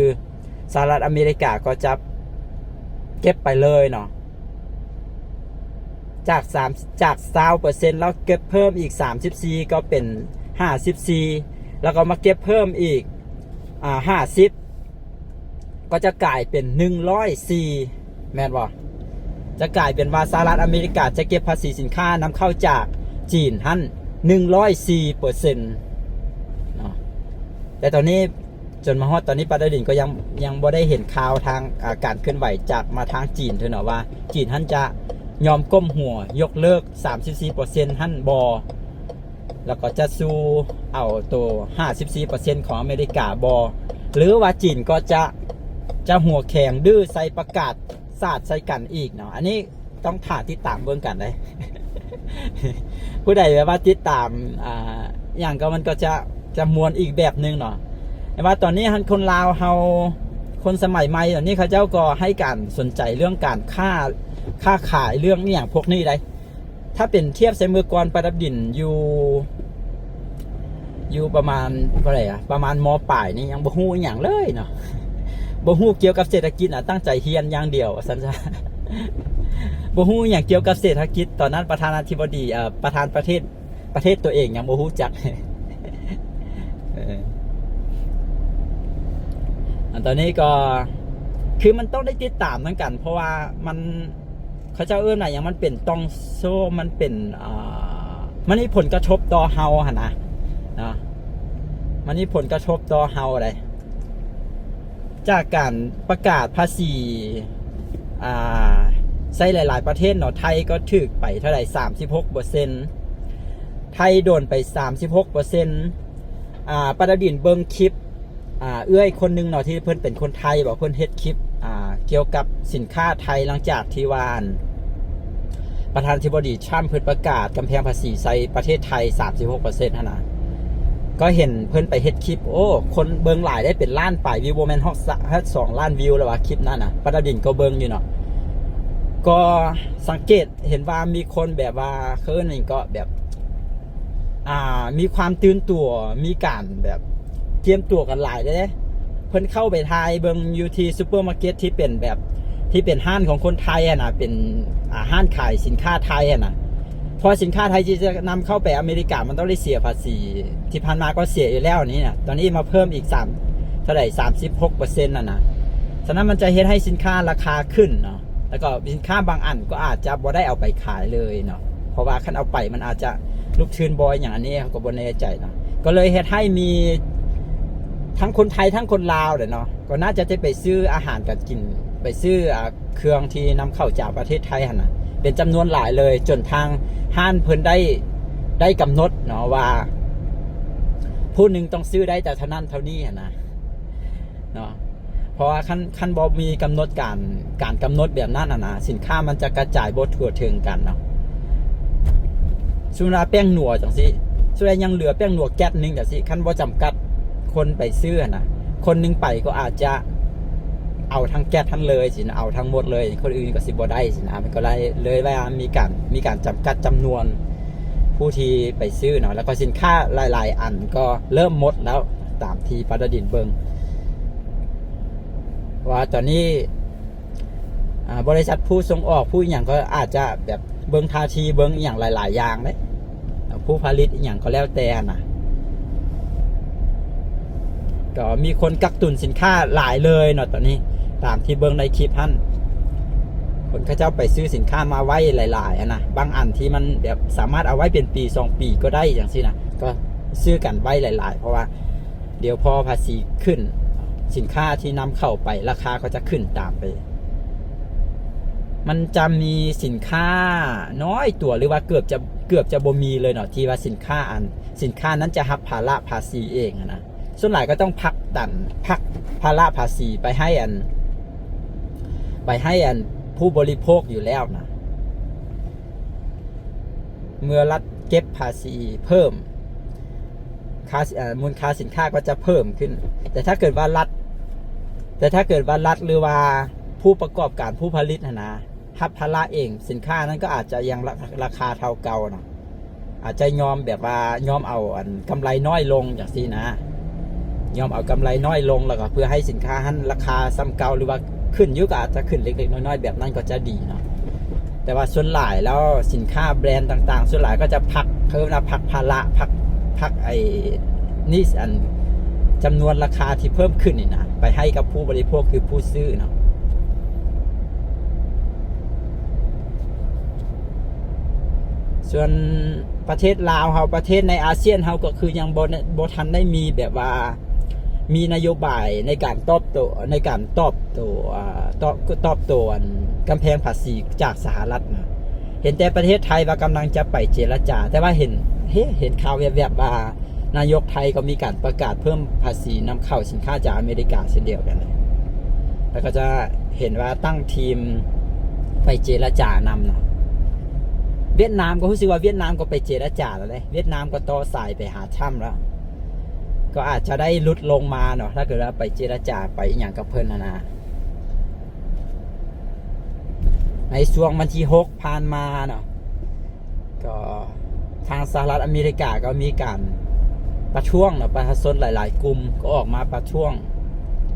ສະຫະລັດອາເມລິກາກໍຈະເກັບໄປເລີຍເນາະ ຈາກສາມ ຈາກຊາວເປີເຊັນ ແລ້ວເກັບເພີ່ມອີກສາມສິບສີ່ ກໍເປັນຫ້າສິບສີ່ ແລ້ວກໍມາເກັບເພີ່ມອີກ ອ່າ ຫ້າສິບ ກໍຈະກາຍເປັນໜຶ່ງຮ້ອຍສີ່ ແມ່ນບໍ່? ຈະກາຍເປັນວ່າສະຫະລັດອາເມລິກາຈະເກັບພາສີສິນຄ້ານຳເຂົ້າຈາກຈີນຫັ້ນໜຶ່ງຮ້ອຍສີ່ເປີເຊັນເນາະ ແຕ່ຕອນນີ້ຈົນມາຮອດຕອນນີ້ ປາດາວດິນກໍຍັງ ຍັງບໍ່ໄດ້ເຫັນຂ່າວທາງ ອາ ການເຄື່ອນໄຫວຈາກ ມາທາງຈີນເທື່ອເນາະ ວ່າຈີນຫັ້ນຈະຍອມກົ້ມຫົວຍົກເລີກສາມສິບສີ່ເປີເຊັນຫັ້ນບໍ່? ແລ້ວກໍຈະສູ້ເອົາໂຕຫ້າສິບສີ່ເປີເຊັນຂອງອາເມລິກາບໍ່ ຫຼືວ່າຈີນກໍຈະ ຈະຫົວແຂງດື້ໃສ່ ປະກາດສາດໃສ່ກັນອີກເນາະ ອັນນີ້ຕ້ອງຖ້າຕິດຕາມເບິ່ງກັນເດ້ ຜູ້ໃດແບບວ່າຕິດຕາມ ອ່າ ຫຍັງກໍມັນກໍຈະ ຈະມ່ວນອີກແບບໜຶ່ງເນາະ ແຕ່ວ່າຕອນນີ້ຫັ້ນຄົນລາວເຮົາ ຄົນສະໄໝໃໝ່ຕອນນີ້ເຂົາເຈົ້າກໍໃຫ້ການສົນໃຈເລື່ອງການຄ້າ ຄ້າຂາຍເລື່ອງອີ່ຫຍັງພວກນີ້ໄດ໋ ຖ້າເປັນທຽບໃສ່ເມື່ອກ່ອນ ປາດາວດິນຢູ່ ຢູ່ປະມານເທົ່າໃດອະ ປະມານ ມ.ປາຍນີ້ຍັງບໍ່ຮູ້ອີ່ຫຍັງເລີຍເນາະ ບໍ່ຮູ້ກ່ຽວກັບເສດຖະກິດນະ ຕັ້ງໃຈຮຽນຢ່າງດຽວວ່າຊັ້ນຊະ ບໍ່ຮູ້ອີ່ຫຍັງກ່ຽວກັບເສດຖະກິດ ຕອນນັ້ນປະທານາທິບໍດີ ເອີ ປະທານປະເທດ ປະເທດຕົວເອງຍັງບໍ່ຮູ້ຈັກ ເອີ ອັນຕອນນີ້ກໍ ຄືມັນຕ້ອງໄດ້ຕິດຕາມນຳກັນ ເພາະວ່າມັນ ເຂົາເຈົ້າເອີ້ນວ່າຫຍັງ ມັນເປັນຕ່ອງໂສ້ ມັນເປັນ ອ່າ ມັນມີຜົນກະທົບຕໍ່ເຮົາຫັ້ນນະ ເນາະ ມັນມີຜົນກະທົບຕໍ່ເຮົາໃດ໋ ຈາກການປະກາດພາສີ ອ່າ ໃສ່ຫຼາຍໆປະເທດເນາະ ໄທກໍຖືກໄປເທົ່າໃດ ສາມສິບຫົກເປີເຊັນ ໄທໂດນໄປສາມສິບຫົກເປີເຊັນ ອ່າ ປາດາວດິນເບິ່ງຄລິບ ອ່າ ເອື້ອຍຄົນໜຶ່ງເນາະ ທີ່ເພິ່ນເປັນຄົນໄທບໍ ເພິ່ນເຮັດຄລິບ ອ່າ ກ່ຽວກັບສິນຄ້າໄທ ຫຼັງຈາກທີ່ວ່າ ອັນ ປະທານາທິບໍດີທຣຳເພິ່ນປະກາດກຳແພງພາສີໃສ່ປະເທດໄທສາມສິບຫົກເປີເຊັນຫັ້ນນະ ກໍເຫັນເພິ່ນໄປເຮັດຄລິບ ໂອ້ ຄົນເບິ່ງຫຼາຍເດ້ ເປັນລ້ານປາຍວິວ ບໍ່ແມ່ນຮອດ ຮອດສອງລ້ານວິວແລ້ວວ່າ ຄລິບນັ້ນນະ ປາດາວດິນກໍເບິ່ງຢູ່ເນາະ ກໍສັງເກດ ເຫັນວ່າມີຄົນແບບວ່າ ເຂົາເອີ້ນຫຍັງເກາະ ແບບ ອ່າ ມີຄວາມຕື່ນຕົວ ມີການແບບກຽມຕົວກັນຫຼາຍເດ້ ເພິ່ນເຂົ້າໄປຖ່າຍເບິ່ງຢູ່ທີ່ຊຸບເປີມາເກັດທີ່ເປັນແບບ ທີ່ເປັນຮ້ານຂອງຄົນໄທຫັ້ນນະ ເປັນ ອ່າ ຮ້ານຂາຍສິນຄ້າໄທຫັ້ນນະ ເພາະສິນຄ້າໄທທີ່ຈະນຳເຂົ້າໄປອາເມລິກາ ມັນຕ້ອງໄດ້ເສຍພາສີ ທີ່ຜ່ານມາກໍເສຍຢູ່ແລ້ວນີ້ນະ ຕອນນີ້ມາເພີ່ມອີກສາມ ເທົ່າໃດ ສາມສິບຫົກເປີເຊັນນັ້ນນະ. ສະນັ້ນມັນຈະເຮັດໃຫ້ສິນຄ້າລາຄາຂຶ້ນເນາະ ແລ້ວກໍສິນຄ້າບາງອັນກໍອາດຈະບໍ່ໄດ້ເອົາໄປຂາຍເລີຍເນາະ ເພາະວ່າຄັນເອົາໄປມັນອາດຈະລຸກທຶນບໍ່ຫຍັງ ອັນນີ້ເຮົາກໍບໍ່ແນ່ໃຈເນາະ. ກໍເລີຍເຮັດໃຫ້ມີທັງຄົນໄທທັງຄົນລາວແຫຼະເນາະ ກໍໜ້າຈະໄດ້ໄປຊື້ອາຫານການກິນ ໄປຊື້ ອ່າ ເຄື່ອງທີ່ນຳເຂົ້າຈາກປະເທດໄທຫັ້ນນະ ເປັນຈຳນວນຫຼາຍເລີຍ ຈົນທາງຮ້ານເພິ່ນໄດ້ ໄດ້ກຳນົດເນາະວ່າ ຜູ້ໜຶ່ງຕ້ອງຊື້ໄດ້ແຕ່ເທົ່ານັ້ນເທົ່ານີ້ຫັ້ນນະເນາະ. ເພາະວ່າຄັນ ຄັນບໍ່ມີກຳນົດການ ການກຳນົດແບບນັ້ນຫັ້ນນະ ສິນຄ້າມັນຈະກະຈາຍບໍ່ທົ່ວເຖິງກັນເນາະ. ສົມມຸດວ່າແປ້ງນົວຈັ່ງຊີ້ ສ່ວນໃຫຍ່ຍັງເຫຼືອແປ້ງນົວແກັດໜຶ່ງຈັ່ງຊີ້ ຄັນບໍ່ຈຳກັດຄົນໄປຊື້ຫັ້ນນະ ຄົນໜຶ່ງໄປກໍອາດຈະເອົາທັງແກັດຫັ້ນເລີຍຊີ້ນະ ເອົາທັງໝົດເລີຍ ຄົນອື່ນກໍຊິບໍ່ໄດ້ຊີ້ນະ. ມັນກໍເລີຍ ເລີຍວ່າມີການ ມີການຈຳກັດຈຳນວນຜູ້ທີ່ໄປຊື້ເນາະ ແລ້ວກໍສິນຄ້າຫຼາຍໆອັນກໍເລີ່ມໝົດແລ້ວ ຕາມທີ່ປາດາດິນເບິ່ງ ວ່າຕອນນີ້ ອ່າ ບໍລິສັດຜູ້ສົ່ງອອກ ຜູ້ອີ່ຫຍັງກໍອາດຈະແບບເບິ່ງທ່າທີ ເບິ່ງອີ່ຫຍັງຫຼາຍໆຢ່າງເດ້ ຜູ້ຜະລິດອີ່ຫຍັງກໍແລ້ວແຕ່ຫັ້ນນະ ກໍມີຄົນກັກຕຸນສິນຄ້າຫຼາຍເລີຍເນາະຕອນນີ້ ຕາມທີ່ເບິ່ງໃນຄລິບຫັ້ນ ຄົນເຂົາເຈົ້າໄປຊື້ສິນຄ້າມາໄວ້ຫຼາຍໆຫັ້ນນະ ບາງອັນທີ່ມັນແບບສາມາດເອົາໄວ້ເປັນປີສອງປີກໍໄດ້ຈັ່ງຊີ້ນະ ກໍຊື້ກັນໄວ້ຫຼາຍໆ ເພາະວ່າ ດຽວພໍພາສີຂຶ້ນ ສິນຄ້າທີ່ນຳເຂົ້າໄປ ລາຄາກໍຈະຂຶ້ນຕາມໄປ. ມັນຈະມີສິນຄ້ານ້ອຍຕົວ ຫຼືວ່າເກືອບຈະ ເກືອບຈະບໍ່ມີເລີຍເນາະ ທີ່ວ່າສິນຄ້າອັນ ສິນຄ້ານັ້ນຈະຮັບພາລະພາສີເອງຫັ້ນນະ. ສ່ວນຫຼາຍກໍຕ້ອງຜັກດັນ ຜັກພາລະພາສີໄປໃຫ້ອັນ ໄປໃຫ້ອັນຜູ້ບໍລິໂພກຢູ່ແລ້ວນະ. ເມື່ອລັດເກັບພາສີເພີ່ມ ຄ່າ ເອີ ມູນຄ່າສິນຄ້າກໍຈະເພີ່ມຂຶ້ນ. ແຕ່ຖ້າເກີດວ່າລັດ ແຕ່ຖ້າເກີດວ່າລັດ ຫຼືວ່າຜູ້ປະກອບການ ຜູ້ຜະລິດຫັ້ນນະ ຮັບພາລະເອງ ສິນຄ້ານັ້ນກໍອາດຈະຍັງລາ ລາຄາເທົ່າເກົ່ານະ ອາດຈະຍອມແບບວ່າ ຍອມເອົາອັນກຳໄລນ້ອຍລົງຈັ່ງຊີ້ນະ ຍອມເອົາກຳໄລນ້ອຍລົງ ແລ້ວກໍເພື່ອໃຫ້ສິນຄ້າຫັ້ນລາຄາສ່ຳເກົ່າ ຫຼືວ່າຂຶ້ນຢູ່ ກໍອາດຈະຂຶ້ນເລັກໆນ້ອຍໆ ແບບນັ້ນກໍຈະດີເນາະ. ແຕ່ວ່າສ່ວນຫຼາຍແລ້ວສິນຄ້າແບຣນຕ່າງໆ ສ່ວນຫຼາຍກໍຈະພັກ ເຂົາເອີ້ນວ່າພັກພາລະ ພັກ ພັກໄອ້ນີ້ ອັນຈຳນວນລາຄາທີ່ເພີ່ມຂຶ້ນນີ້ນະ ໄປໃຫ້ກັບຜູ້ບໍລິໂພກ ຄືຜູ້ຊື້ເນາະ. ສ່ວນປະເທດລາວເຮົາ ປະເທດໃນອາຊຽນເຮົາ ກໍຄືຍັງບໍ່ ບໍ່ທັນໄດ້ມີແບບວ່າ ມີນະໂຍບາຍໃນການຕອບໂຕ້ ໃນການຕອບໂຕ້ ອ່າ ຕອບ ຕອບໂຕ້ອັນກຳແພງພາສີຈາກສະຫະລັດນະ. ເຫັນແຕ່ປະເທດໄທວ່າກຳລັງຈະໄປເຈລະຈາ ແຕ່ວ່າເຫັນ ເຫັນ ເຫັນຂ່າວແວບໆວ່າ ນາຍົກໄທກໍມີການປະກາດເພີ່ມພາສີນຳເຂົ້າສິນຄ້າຈາກອາເມລິກາເຊັ່ນດຽວກັນ ແລ້ວກໍຈະເຫັນວ່າຕັ້ງທີມໄປເຈລະຈານຳເນາະ. ຫວຽດນາມກໍຮູ້ສຶກວ່າຫວຽດນາມກໍໄປເຈລະຈາແລ້ວເດ້ ຫວຽດນາມກໍຕໍ່ສາຍໄປຫາທຣຳແລ້ວ ກໍອາດຈະໄດ້ຫຼຸດລົງມາເນາະ ຖ້າເກີດວ່າໄປເຈລະຈາໄປອີ່ຫຍັງກັບເພິ່ນຫັ້ນນະ. ໃນຊ່ວງວັນທີຫົກຜ່ານມາເນາະ ກໍທາງສະຫະລັດອາເມລິກາກໍມີການປະທ້ວງເນາະ ປະຊາຊົນຫຼາຍໆກຸ່ມກໍອອກມາປະທ້ວງ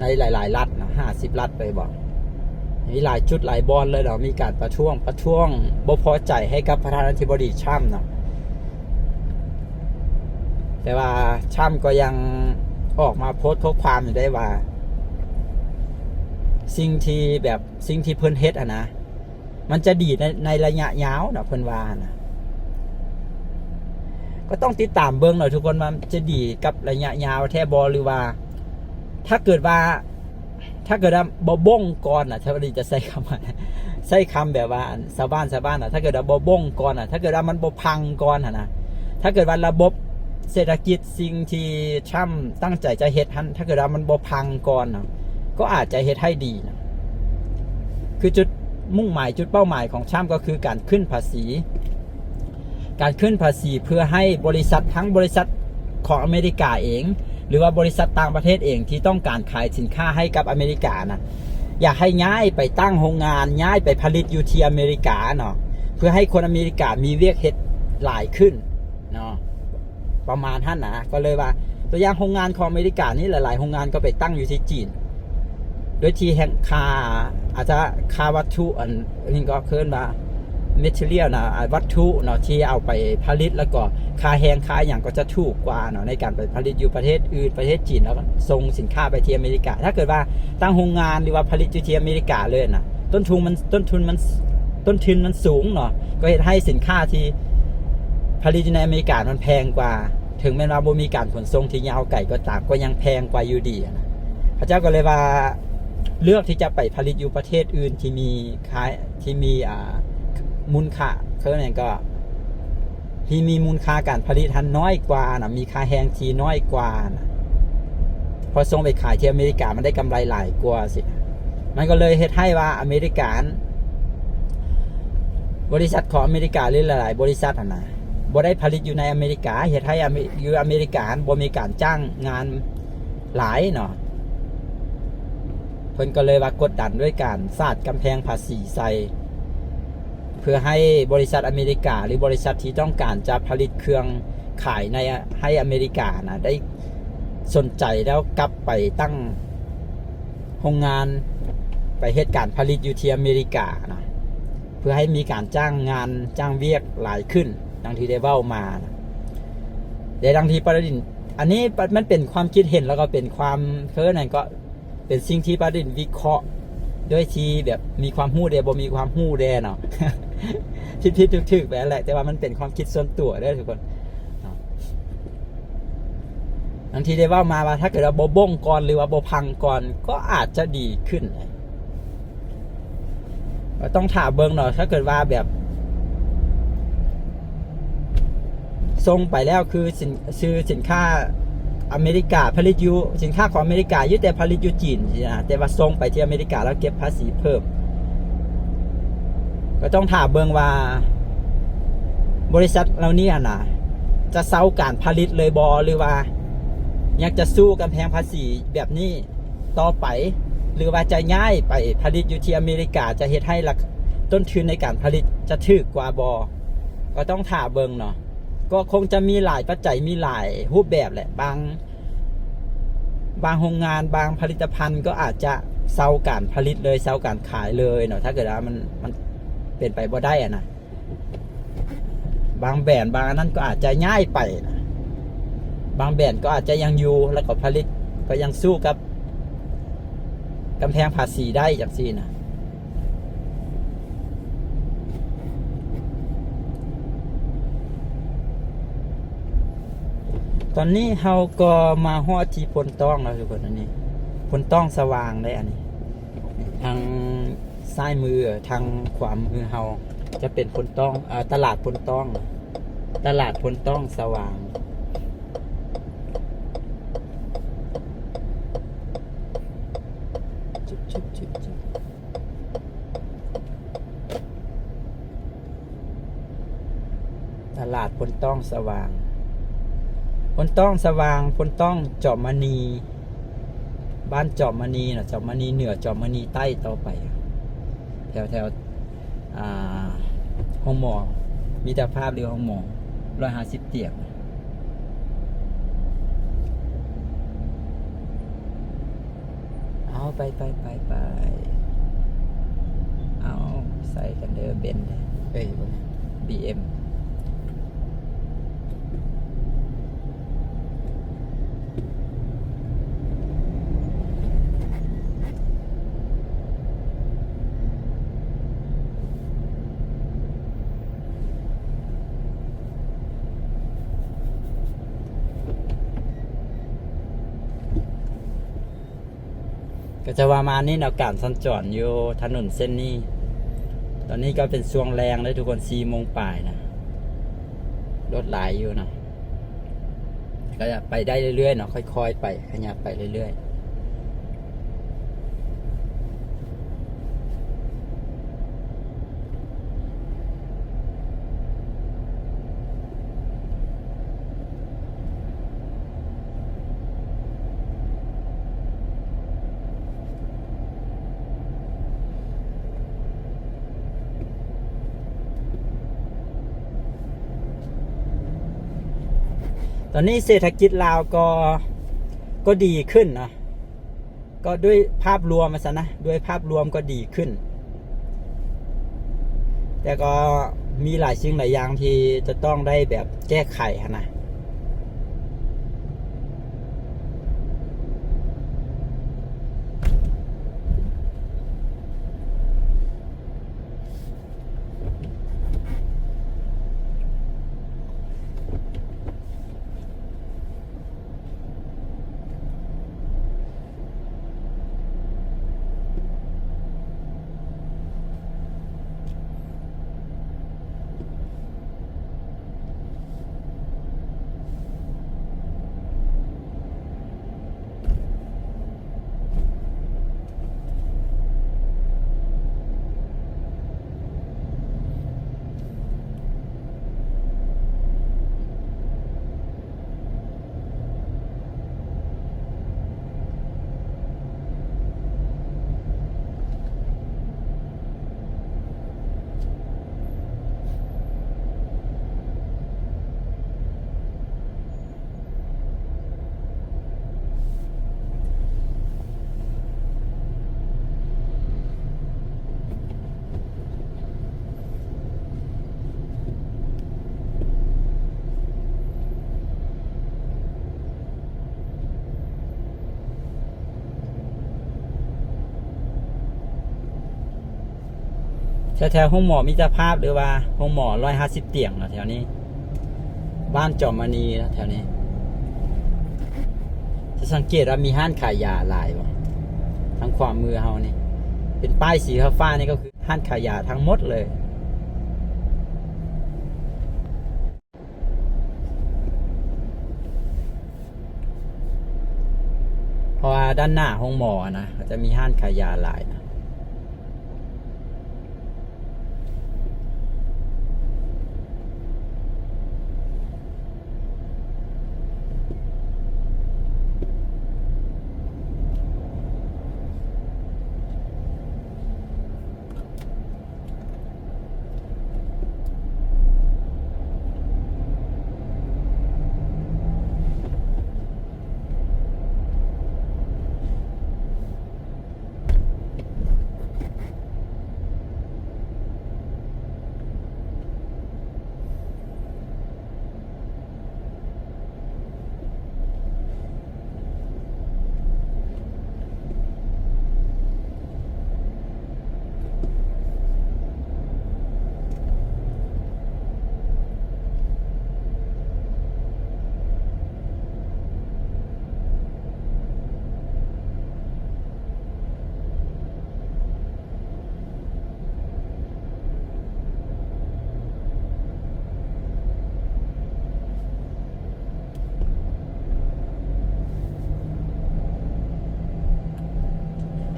ໃນຫຼາຍໆລັດເນາະ ຫ້າສິບລັດໄປບໍ ມີຫຼາຍຈຸດຫຼາຍບ່ອນເລີຍເນາະ ມີການປະທ້ວງ ປະທ້ວງບໍ່ພໍໃຈໃຫ້ກັບປະທານາທິບໍດີທຣຳເນາະ. ແຕ່ວ່າທຣຳກໍຍັງອອກມາໂພສຂໍ້ຄວາມຢູ່ໄດ້ວ່າ ສິ່ງທີ່ແບບ ສິ່ງທີ່ເພິ່ນເຮັດຫັ້ນນະ ມັນຈະດີໃນ ໃນໄລຍະຍາວເນາະ ເພິ່ນວ່າຫັ້ນນະ. ກໍຕ້ອງຕິດຕາມເບິ່ງເນາະທຸກຄົນ ວ່າຈະດີກັບໄລຍະຍາວແທ້ບໍ່ ຫຼືວ່າ ຖ້າເກີດວ່າ ຖ້າເກີດວ່າບໍ່ບົ້ງກ່ອນນະ ຖ້າວ່ານີ້ຈະໃຊ້ຄຳວ່າ ໃຊ້ຄຳແບບວ່າ ອັນ ຊາວບ້ານ ຊາວບ້ານນະ ຖ້າເກີດວ່າບໍ່ບົ້ງກ່ອນນະ ຖ້າເກີດວ່າມັນບໍ່ພັງກ່ອນຫັ້ນນະ ຖ້າເກີດວ່າລະບົບເສດຖະກິດ ສິ່ງທີ່ທຣຳຕັ້ງໃຈຈະເຮັດຫັ້ນ ຖ້າເກີດວ່າມັນບໍ່ພັງກ່ອນນະ ກໍອາດຈະເຮັດໃຫ້ດີນະ. ຄືຈຸດມຸ່ງໝາຍ ຈຸດເປົ້າໝາຍຂອງທຣຳກໍຄືການຂຶ້ນພາສີ ການຂຶ້ນພາສີເພື່ອໃຫ້ບໍລິສັດ ທັງບໍລິສັດຂອງອາເມລິກາເອງ ຫຼືວ່າບໍລິສັດຕ່າງປະເທດເອງທີ່ຕ້ອງການຂາຍສິນຄ້າໃຫ້ກັບອາເມລິການະ ຢາກໃຫ້ຍ້າຍໄປຕັ້ງໂຮງງານ ຍ້າຍໄປຜະລິດຢູ່ທີ່ອາເມລິກາເນາະ ເພື່ອໃຫ້ຄົນອາເມລິກາມີວຽກເຮັດຫຼາຍຂຶ້ນເນາະ ປະມານຫັ້ນນະ. ກໍເລີຍວ່າ ຕົວຢ່າງໂຮງງານຂອງອາເມລິການີ້ ຫຼາຍໆໂຮງງານກໍໄປຕັ້ງຢູ່ທີ່ຈີນ ໂດຍທີ່ແຮງຄ່າ ອາດຈະຄ່າວັດຖຸ ອັນ ອັນນີ້ກໍເອີ້ນວ່າ material ນະ ອ່າ ວັດຖຸເນາະ ທີ່ເອົາໄປຜະລິດ ແລ້ວກໍຄ່າແຮງຄ່າຫຍັງກໍຈະຖືກກວ່າເນາະ ໃນການໄປຜະລິດຢູ່ປະເທດອື່ນ ປະເທດຈີນ ແລ້ວກໍສົ່ງສິນຄ້າໄປທີ່ອາເມລິກາ. ຖ້າເກີດວ່າຕັ້ງໂຮງງານ ຫຼືວ່າຜະລິດຢູ່ທີ່ອາເມລິກາເລີຍນະ ຕົ້ນທຶນມັນ ຕົ້ນທຶນມັນ ຕົ້ນທຶນມັນສູງເນາະ ກໍເຮັດໃຫ້ສິນຄ້າທີ່ຜະລິດຢູ່ໃນອາເມລິກາມັນແພງກວ່າ. ເຖິງແມ່ນວ່າບໍ່ມີການຂົນສົ່ງທີ່ຍາວໄກກໍຕາມ ກໍຍັງແພງກວ່າຢູ່ດີນະ. ເຂົາເຈົ້າກໍເລີຍວ່າເລືອກທີ່ຈະໄປຜະລິດຢູ່ປະເທດອື່ນທີ່ມີຄ່າ ທີ່ມີ ອ່າ ມູນຄ່າ ເອີ້ນຫຍັງກໍ ທີ່ມີມູນຄ່າການຜະລິດຫັ້ນນ້ອຍກວ່ານະ ມີຄ່າແຮງທີ່ນ້ອຍກວ່ານະ ພໍສົ່ງໄປຂາຍທີ່ອາເມລິກາມັນໄດ້ກຳໄລຫຼາຍກວ່າຊີ້ນະ. ມັນກໍເລີຍເຮັດໃຫ້ວ່າອາເມລິກາ ບໍລິສັດຂອງອາເມລິກາ ຫຼື ຫຼາຍໆບໍລິສັດຫັ້ນນະ ບໍ່ໄດ້ຜະລິດຢູ່ໃນອາເມລິກາ ເຮັດໃຫ້ອາເມ ຢູ່ອາເມລິກາຫັ້ນບໍ່ມີການຈ້າງງານຫຼາຍເນາະ. ເພິ່ນກໍເລີຍວ່າກົດດັນດ້ວຍການສາດກຳແພງພາສີໃສ່ ເພື່ອໃຫ້ບໍລິສັດອາເມລິກາ ຫຼື ບໍລິສັດທີ່ຕ້ອງການຈະຜະລິດເຄື່ອງຂາຍໃນ ໃຫ້ອາເມລິການະ ໄດ້ສົນໃຈແລ້ວກັບໄປຕັ້ງໂຮງງານ ໄປເຮັດການຜະລິດຢູ່ທີ່ອາເມລິການະ ເພື່ອໃຫ້ມີການຈ້າງງານ ຈ້າງວຽກຫຼາຍຂຶ້ນ ດັ່ງທີ່ໄດ້ເວົ້າມານະ. ແລະ ດັ່ງທີ່ປາດິນ ອັນນີ້ປະ ມັນເປັນຄວາມຄິດເຫັນ ແລ້ວກໍເປັນຄວາມ ເອີ້ນຫຍັງກໍ ເປັນສິ່ງທີ່ປາດິນວິເຄາະໂດຍທີ່ແບບມີຄວາມຮູ້ແດ່ ບໍ່ມີຄວາມຮູ້ແດ່ເນາະ ຜິດໆຖືກໆໄປຫັ້ນແຫຼະ ແຕ່ວ່າມັນເປັນຄວາມຄິດສ່ວນຕົວເດີທຸກຄົນເນາະ. ດັ່ງທີ່ໄດ້ເວົ້າມາວ່າ ຖ້າເກີດວ່າບໍ່ບົ້ງກ່ອນ ຫຼືວ່າບໍ່ພັງກ່ອນ ກໍອາດຈະດີຂຶ້ນ. ກໍຕ້ອງຖ້າເບິ່ງເນາະ ຖ້າເກີດວ່າແບບ ສົ່ງໄປແລ້ວຄືສິນ ຄືສິນຄ້າອາເມລິກາຜະລິດຢູ່ ສິນຄ້າຂອງອາເມລິກາຢູ່ ແຕ່ຜະລິດຢູ່ຈີນຊີ້ນະ ແຕ່ວ່າສົ່ງໄປທີ່ອາເມລິກາແລ້ວເກັບພາສີເພີ່ມ ກໍຕ້ອງຖ້າເບິ່ງວ່າບໍລິສັດເຫຼົ່ານີ້ຫັ້ນນະ ຈະເຊົາການຜະລິດເລີຍບໍ່ ຫຼືວ່າຍັງຈະສູ້ກຳແພງພາສີແບບນີ້ຕໍ່ໄປ ຫຼືວ່າຈະຍ້າຍໄປຜະລິດຢູ່ທີ່ອາເມລິກາ ຈະເຮັດໃຫ້ລາ ຕົ້ນທຶນໃນການຜະລິດຈະຖືກກວ່າບໍ່ ກໍຕ້ອງຖ້າເບິ່ງເນາະ. ກໍຄົງຈະມີຫຼາຍປັດໄຈ ມີຫຼາຍຮູບແບບແຫຼະ ບາງ ບາງໂຮງງານ ບາງຜະລິດຕະພັນກໍອາດຈະເຊົາການຜະລິດເລີຍ ເຊົາການຂາຍເລີຍເນາະ ຖ້າເກີດວ່າມັນ ມັນເປັນໄປບໍ່ໄດ້ຫັ້ນນະ. ບາງແບຣນ ບາງອັນນັ້ນກໍອາດຈະຍ້າຍໄປນະ ບາງແບຣນກໍອາດຈະຍັງຢູ່ ແລ້ວກໍຜະລິດ ກໍຍັງສູ້ກັບກຳແພງພາສີໄດ້ ຈັ່ງຊີ້ນະ. ຕອນນີ້ເຮົາກໍມາຮອດທີ່ໂພນຕ້ອງແລ້ວທຸກຄົນ. ອັນນີ້ໂພນຕ້ອງສະຫວ່າງເດ້ ອັນນີ້ ທາງຊ້າຍມື ທາງຂວາມືເຮົາຈະເປັນໂພນຕ້ອງ ເອີ ຕະຫຼາດໂພນຕ້ອງ ຕະຫຼາດໂພນຕ້ອງສະຫວ່າງ. ຕະຫຼາດໂພນຕ້ອງສະຫວ່າງ ໂພນຕ້ອງສະຫວ່າງ ໂພນຕ້ອງຈອມມະນີ ບ້ານຈອມມະນີເນາະ ຈອມມະນີເໜືອ ຈອມມະນີໃຕ້ຕໍ່ໄປ ແຖວໆ ອ່າ ໂຮງໝໍມິດຕະພາບ ຫຼື ໂຮງໝໍຮ້ອຍຫ້າສິບຕຽງ. ເອົາ ໄປ ໄປ ໄປ ໄປ ເອົາ ໃສ່ກັນເດີ ເບັນເດີ ເອີຍ ບໍ່ແມ່ນ ບີເອັມ. ກໍຈະປະມານນີ້ເນາະ ການສັນຈອນຢູ່ຖະໜົນເສັ້ນນີ້. ຕອນນີ້ກໍເປັນຊ່ວງແລງເດ້ທຸກຄົນ ສີ່ໂມງປາຍນະ ລົດຫຼາຍຢູ່ນະ ກໍຈະໄປໄດ້ເລື້ອຍໆເນາະ ຄ່ອຍໆໄປ ຂະຫຍັບໄປເລື້ອຍໆ. ຕອນນີ້ເສດຖະກິດລາວກໍ ກໍດີຂຶ້ນເນາະ ກໍດ້ວຍພາບລວມວ່າຊັ້ນນະ ດ້ວຍພາບລວມກໍດີຂຶ້ນ ແ ແລ້ວກໍມີຫຼາຍສິ່ງຫຼາຍຢ່າງທີ່ຈະຕ້ອງໄດ້ແບບແກ້ໄຂຫັ້ນນະ. ແຖວໆໂຮງໝໍມິດຕະພາບ ຫຼືວ່າໂຮງໝໍຮ້ອຍຫ້າສິບຕຽງເນາະ ແຖວນີ້ ບ້ານຈອມມະນີເນາະ ແຖວນີ້ ຈະສັງເກດວ່າມີຮ້ານຂາຍຢາຫຼາຍບໍ່ ທາງຂວາມືເຮົານີ້ ເປັນປ້າຍສີຟ້າໆນີ້ ກໍຄືຮ້ານຂາຍຢາທັງໝົດເລີຍ. ເພາະວ່າດ້ານໜ້າໂຮງໝໍນະ ເຂົາຈະມີຮ້ານຂາຍຢາຫຼາຍນະ.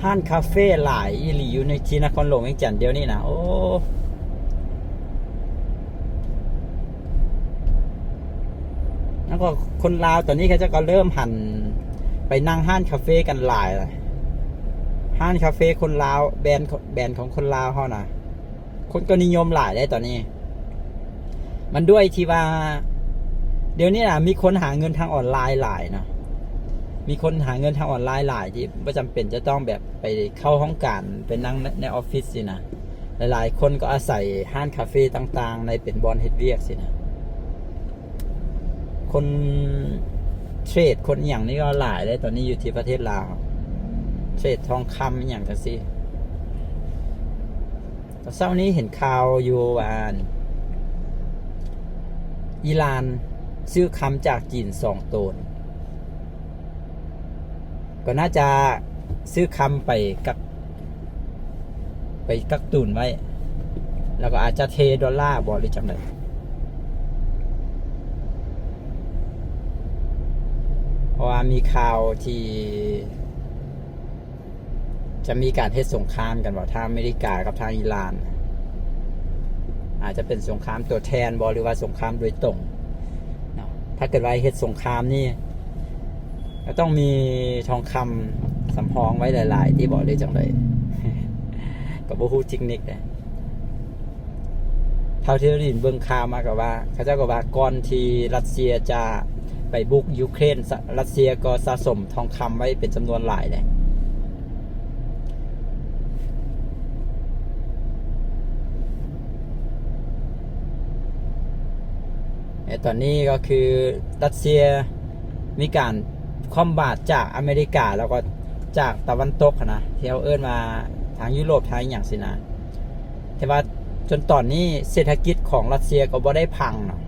ຮ້ານຄາເຟຫຼາຍອີ່ຫຼີຢູ່ໃນທີ່ນະຄອນຫຼວງວຽງຈັນດຽວນີ້ນະ ໂອ້ ແລ້ວກໍຄົນລາວຕອນນີ້ເຂົາເຈົ້າກໍເລີ່ມຫັນໄປນັ່ງຮ້ານຄາເຟກັນຫຼາຍລະ ຮ້ານຄາເຟຄົນລາວ ແບຣນ ແບຣນຂອງຄົນລາວເຮົານະ ຄົນກໍນິຍົມຫຼາຍເດ້ຕອນນີ້ ມັນດ້ວຍທີ່ວ່າ ດຽວນີ້ນະ ມີຄົນຫາເງິນທາງອອນລາຍຫຼາຍເນາະ ມີຄົນຫາເງິນທາງອອນລາຍຫຼາຍ ທີ່ບໍ່ຈຳເປັນຈະຕ້ອງແບບໄປເຂົ້າຫ້ອງການ ໄປນັ່ງໃນ ໃນອອບຟິດຊີ້ນະ ຫຼາຍໆຄົນກໍອາໄສຮ້ານຄາເຟຕ່າງໆ ໃນເປັນບ່ອນເຮັດວຽກຊີ້ນະ ຄົນເທຣດ ຄົນອີ່ຫຍັງນີ້ກໍຫຼາຍເດ້ຕອນນີ້ຢູ່ທີ່ປະເທດລາວ ເທຣດທອງຄຳອີ່ຫຍັງຈັ່ງຊີ້. ເຊົ້ານີ້ເຫັນຂ່າວຢູ່ວ່າ ອີ່ຫຼານຊື້ຄຳຈາກຈີນສອງໂຕນ ກໍໜ້າຈະຊື້ຄຳໄປກັກ ໄປກັກຕຸນໄວ້ ແລ້ວກໍອາດຈະເທໂດລາບໍ ຫຼືຈັ່ງໃດ ເພາະວ່າມີຂ່າວທີ່ ຈະມີການເຮັດສົງຄາມກັນບໍ່ ທາງອາເມລິກາກັບທາງອີ່ຫຼານ ອາດຈະເປັນສົງຄາມຕົວແທນບໍ ຫຼືວ່າສົງຄາມໂດຍຕົງເນາະ ຖ້າເກີດວ່າເຮັດສົງຄາມນີ້ ກໍຕ້ອງມີທອງຄຳສຳຮອງໄວ້ຫຼາຍໆຕິບໍ ຫຼືຈັ່ງໃດ ກໍບໍ່ຮູ້ເຕັກນິກເດ້. ເທົ່າທີ່ໄດ້ຍິນເບິ່ງຂ່າວມາກໍວ່າ ເຂົາເຈົ້າກໍວ່າກ່ອນທີ່ຣັດເຊຍຈະໄປບຸກຢູເຄຣນ ສະ ຣັດເຊຍກໍສະສົມທອງຄຳໄວ້ເປັນຈຳນວນຫຼາຍເດ້. ແລະຕອນນີ້ກໍຄືຣັດເຊຍມີການຄວ່ຳບາດຈາກອາເມລິກາ ແລ້ວກໍຈາກຕາເວັນຕົກຫັ້ນນະ ທີ່ເຮົາເອີ້ນວ່າທາງຢູໂຣບ ທາງອີ່ຫຍັງຊີ້ນະ. ແຕ່ວ່າຈົນຕອນນີ້ເສດຖະກິດຂອງຣັດເຊຍກໍບໍ່ໄດ້ພັງເນາະ.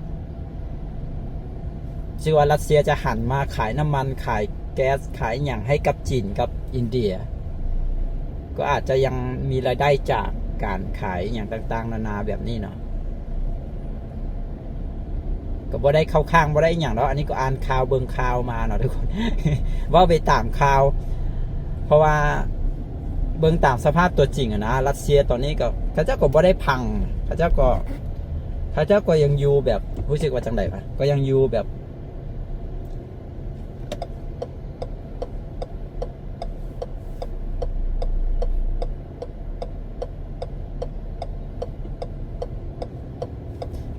ຊື່ວ່າຣັດເຊຍຈະຫັນມາຂາຍນ້ຳມັນ ຂາຍແກັສ ຂາຍອີ່ຫຍັງໃຫ້ກັບຈີນກັບອິນເດຍ ກໍອາດຈະຍັງມີລາຍໄດ້ຈາກການຂາຍອີ່ຫຍັງຕ່າງໆນານາແບບນີ້ເນາະ. ກໍບໍ່ໄດ້ເຂົ້າຂ້າງ ບໍ່ໄດ້ອີ່ຫຍັງດອກ ອັນນີ້ກໍອ່ານຂ່າວເບິ່ງຂ່າວມາເນາະທຸກຄົນ ເວົ້າໄປຕາມຂ່າວ. ເພາະວ່າເບິ່ງຕາມສະພາບຕົວຈິງຫັ້ນນະ ຣັດເຊຍຕອນນີ້ກໍ ເຂົາເຈົ້າກໍບໍ່ໄດ້ພັງ ເຂົາເຈົ້າກໍ ເຂົາເຈົ້າກໍຍັງຢູ່ແບບ ຮູ້ສຶກວ່າຈັ່ງໃດວະ ກໍຍັງຢູ່ແບບ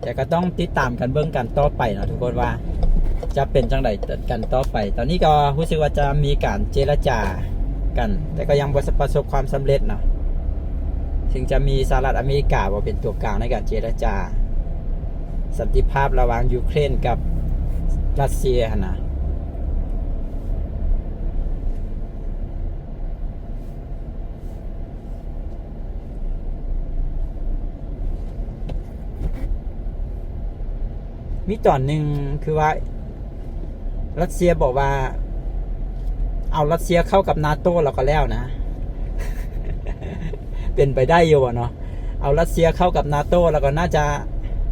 ແຕ່ກໍຕ້ອງຕິດຕາມກັນເບິ່ງກັນຕໍ່ໄປເນາະທຸກຄົນ ວ່າຈະເປັນຈັ່ງໃດກັນຕໍ່ໄປ. ຕອນນີ້ກໍຮູ້ສຶກວ່າຈະມີການເຈລະຈາກັນ ແຕ່ກໍຍັງບໍ່ປະສົບຄວາມສຳເລັດເນາະ ເຊິ່ງຈະມີສະຫະລັດອາເມລິກາບໍ່ເປັນຕົວກາງໃນການເຈລະຈາສັນຕິພາບລະຫວ່າງຢູເຄຣນກັບຣັດເຊຍຫັ້ນນະ. ມີຕອນໜຶ່ງຄືວ່າຣັດເຊຍບອກວ່າ ເອົາຣັດເຊຍເຂົ້າກັບນາໂຕແລ້ວກໍແລ້ວນະ ເປັນໄປໄດ້ຢູ່ບໍ່ເນາະ? ເອົາຣັດເຊຍເຂົ້າກັບນາໂຕແລ້ວກໍໜ້າຈະ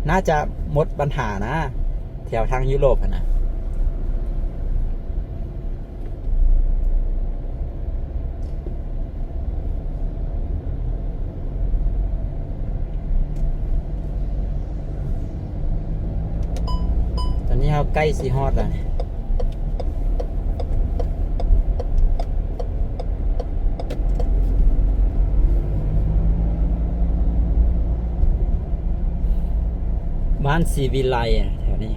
ໜ້າຈະໝົດບັນຫານະ ແຖວທາງຢູໂຣບຫັ້ນນະ. ຕອນນີ້ເຮົາໃກ້ຊິຮອດແລ້ວ ບ້ານສີວິໄລ ແຖວນີ້.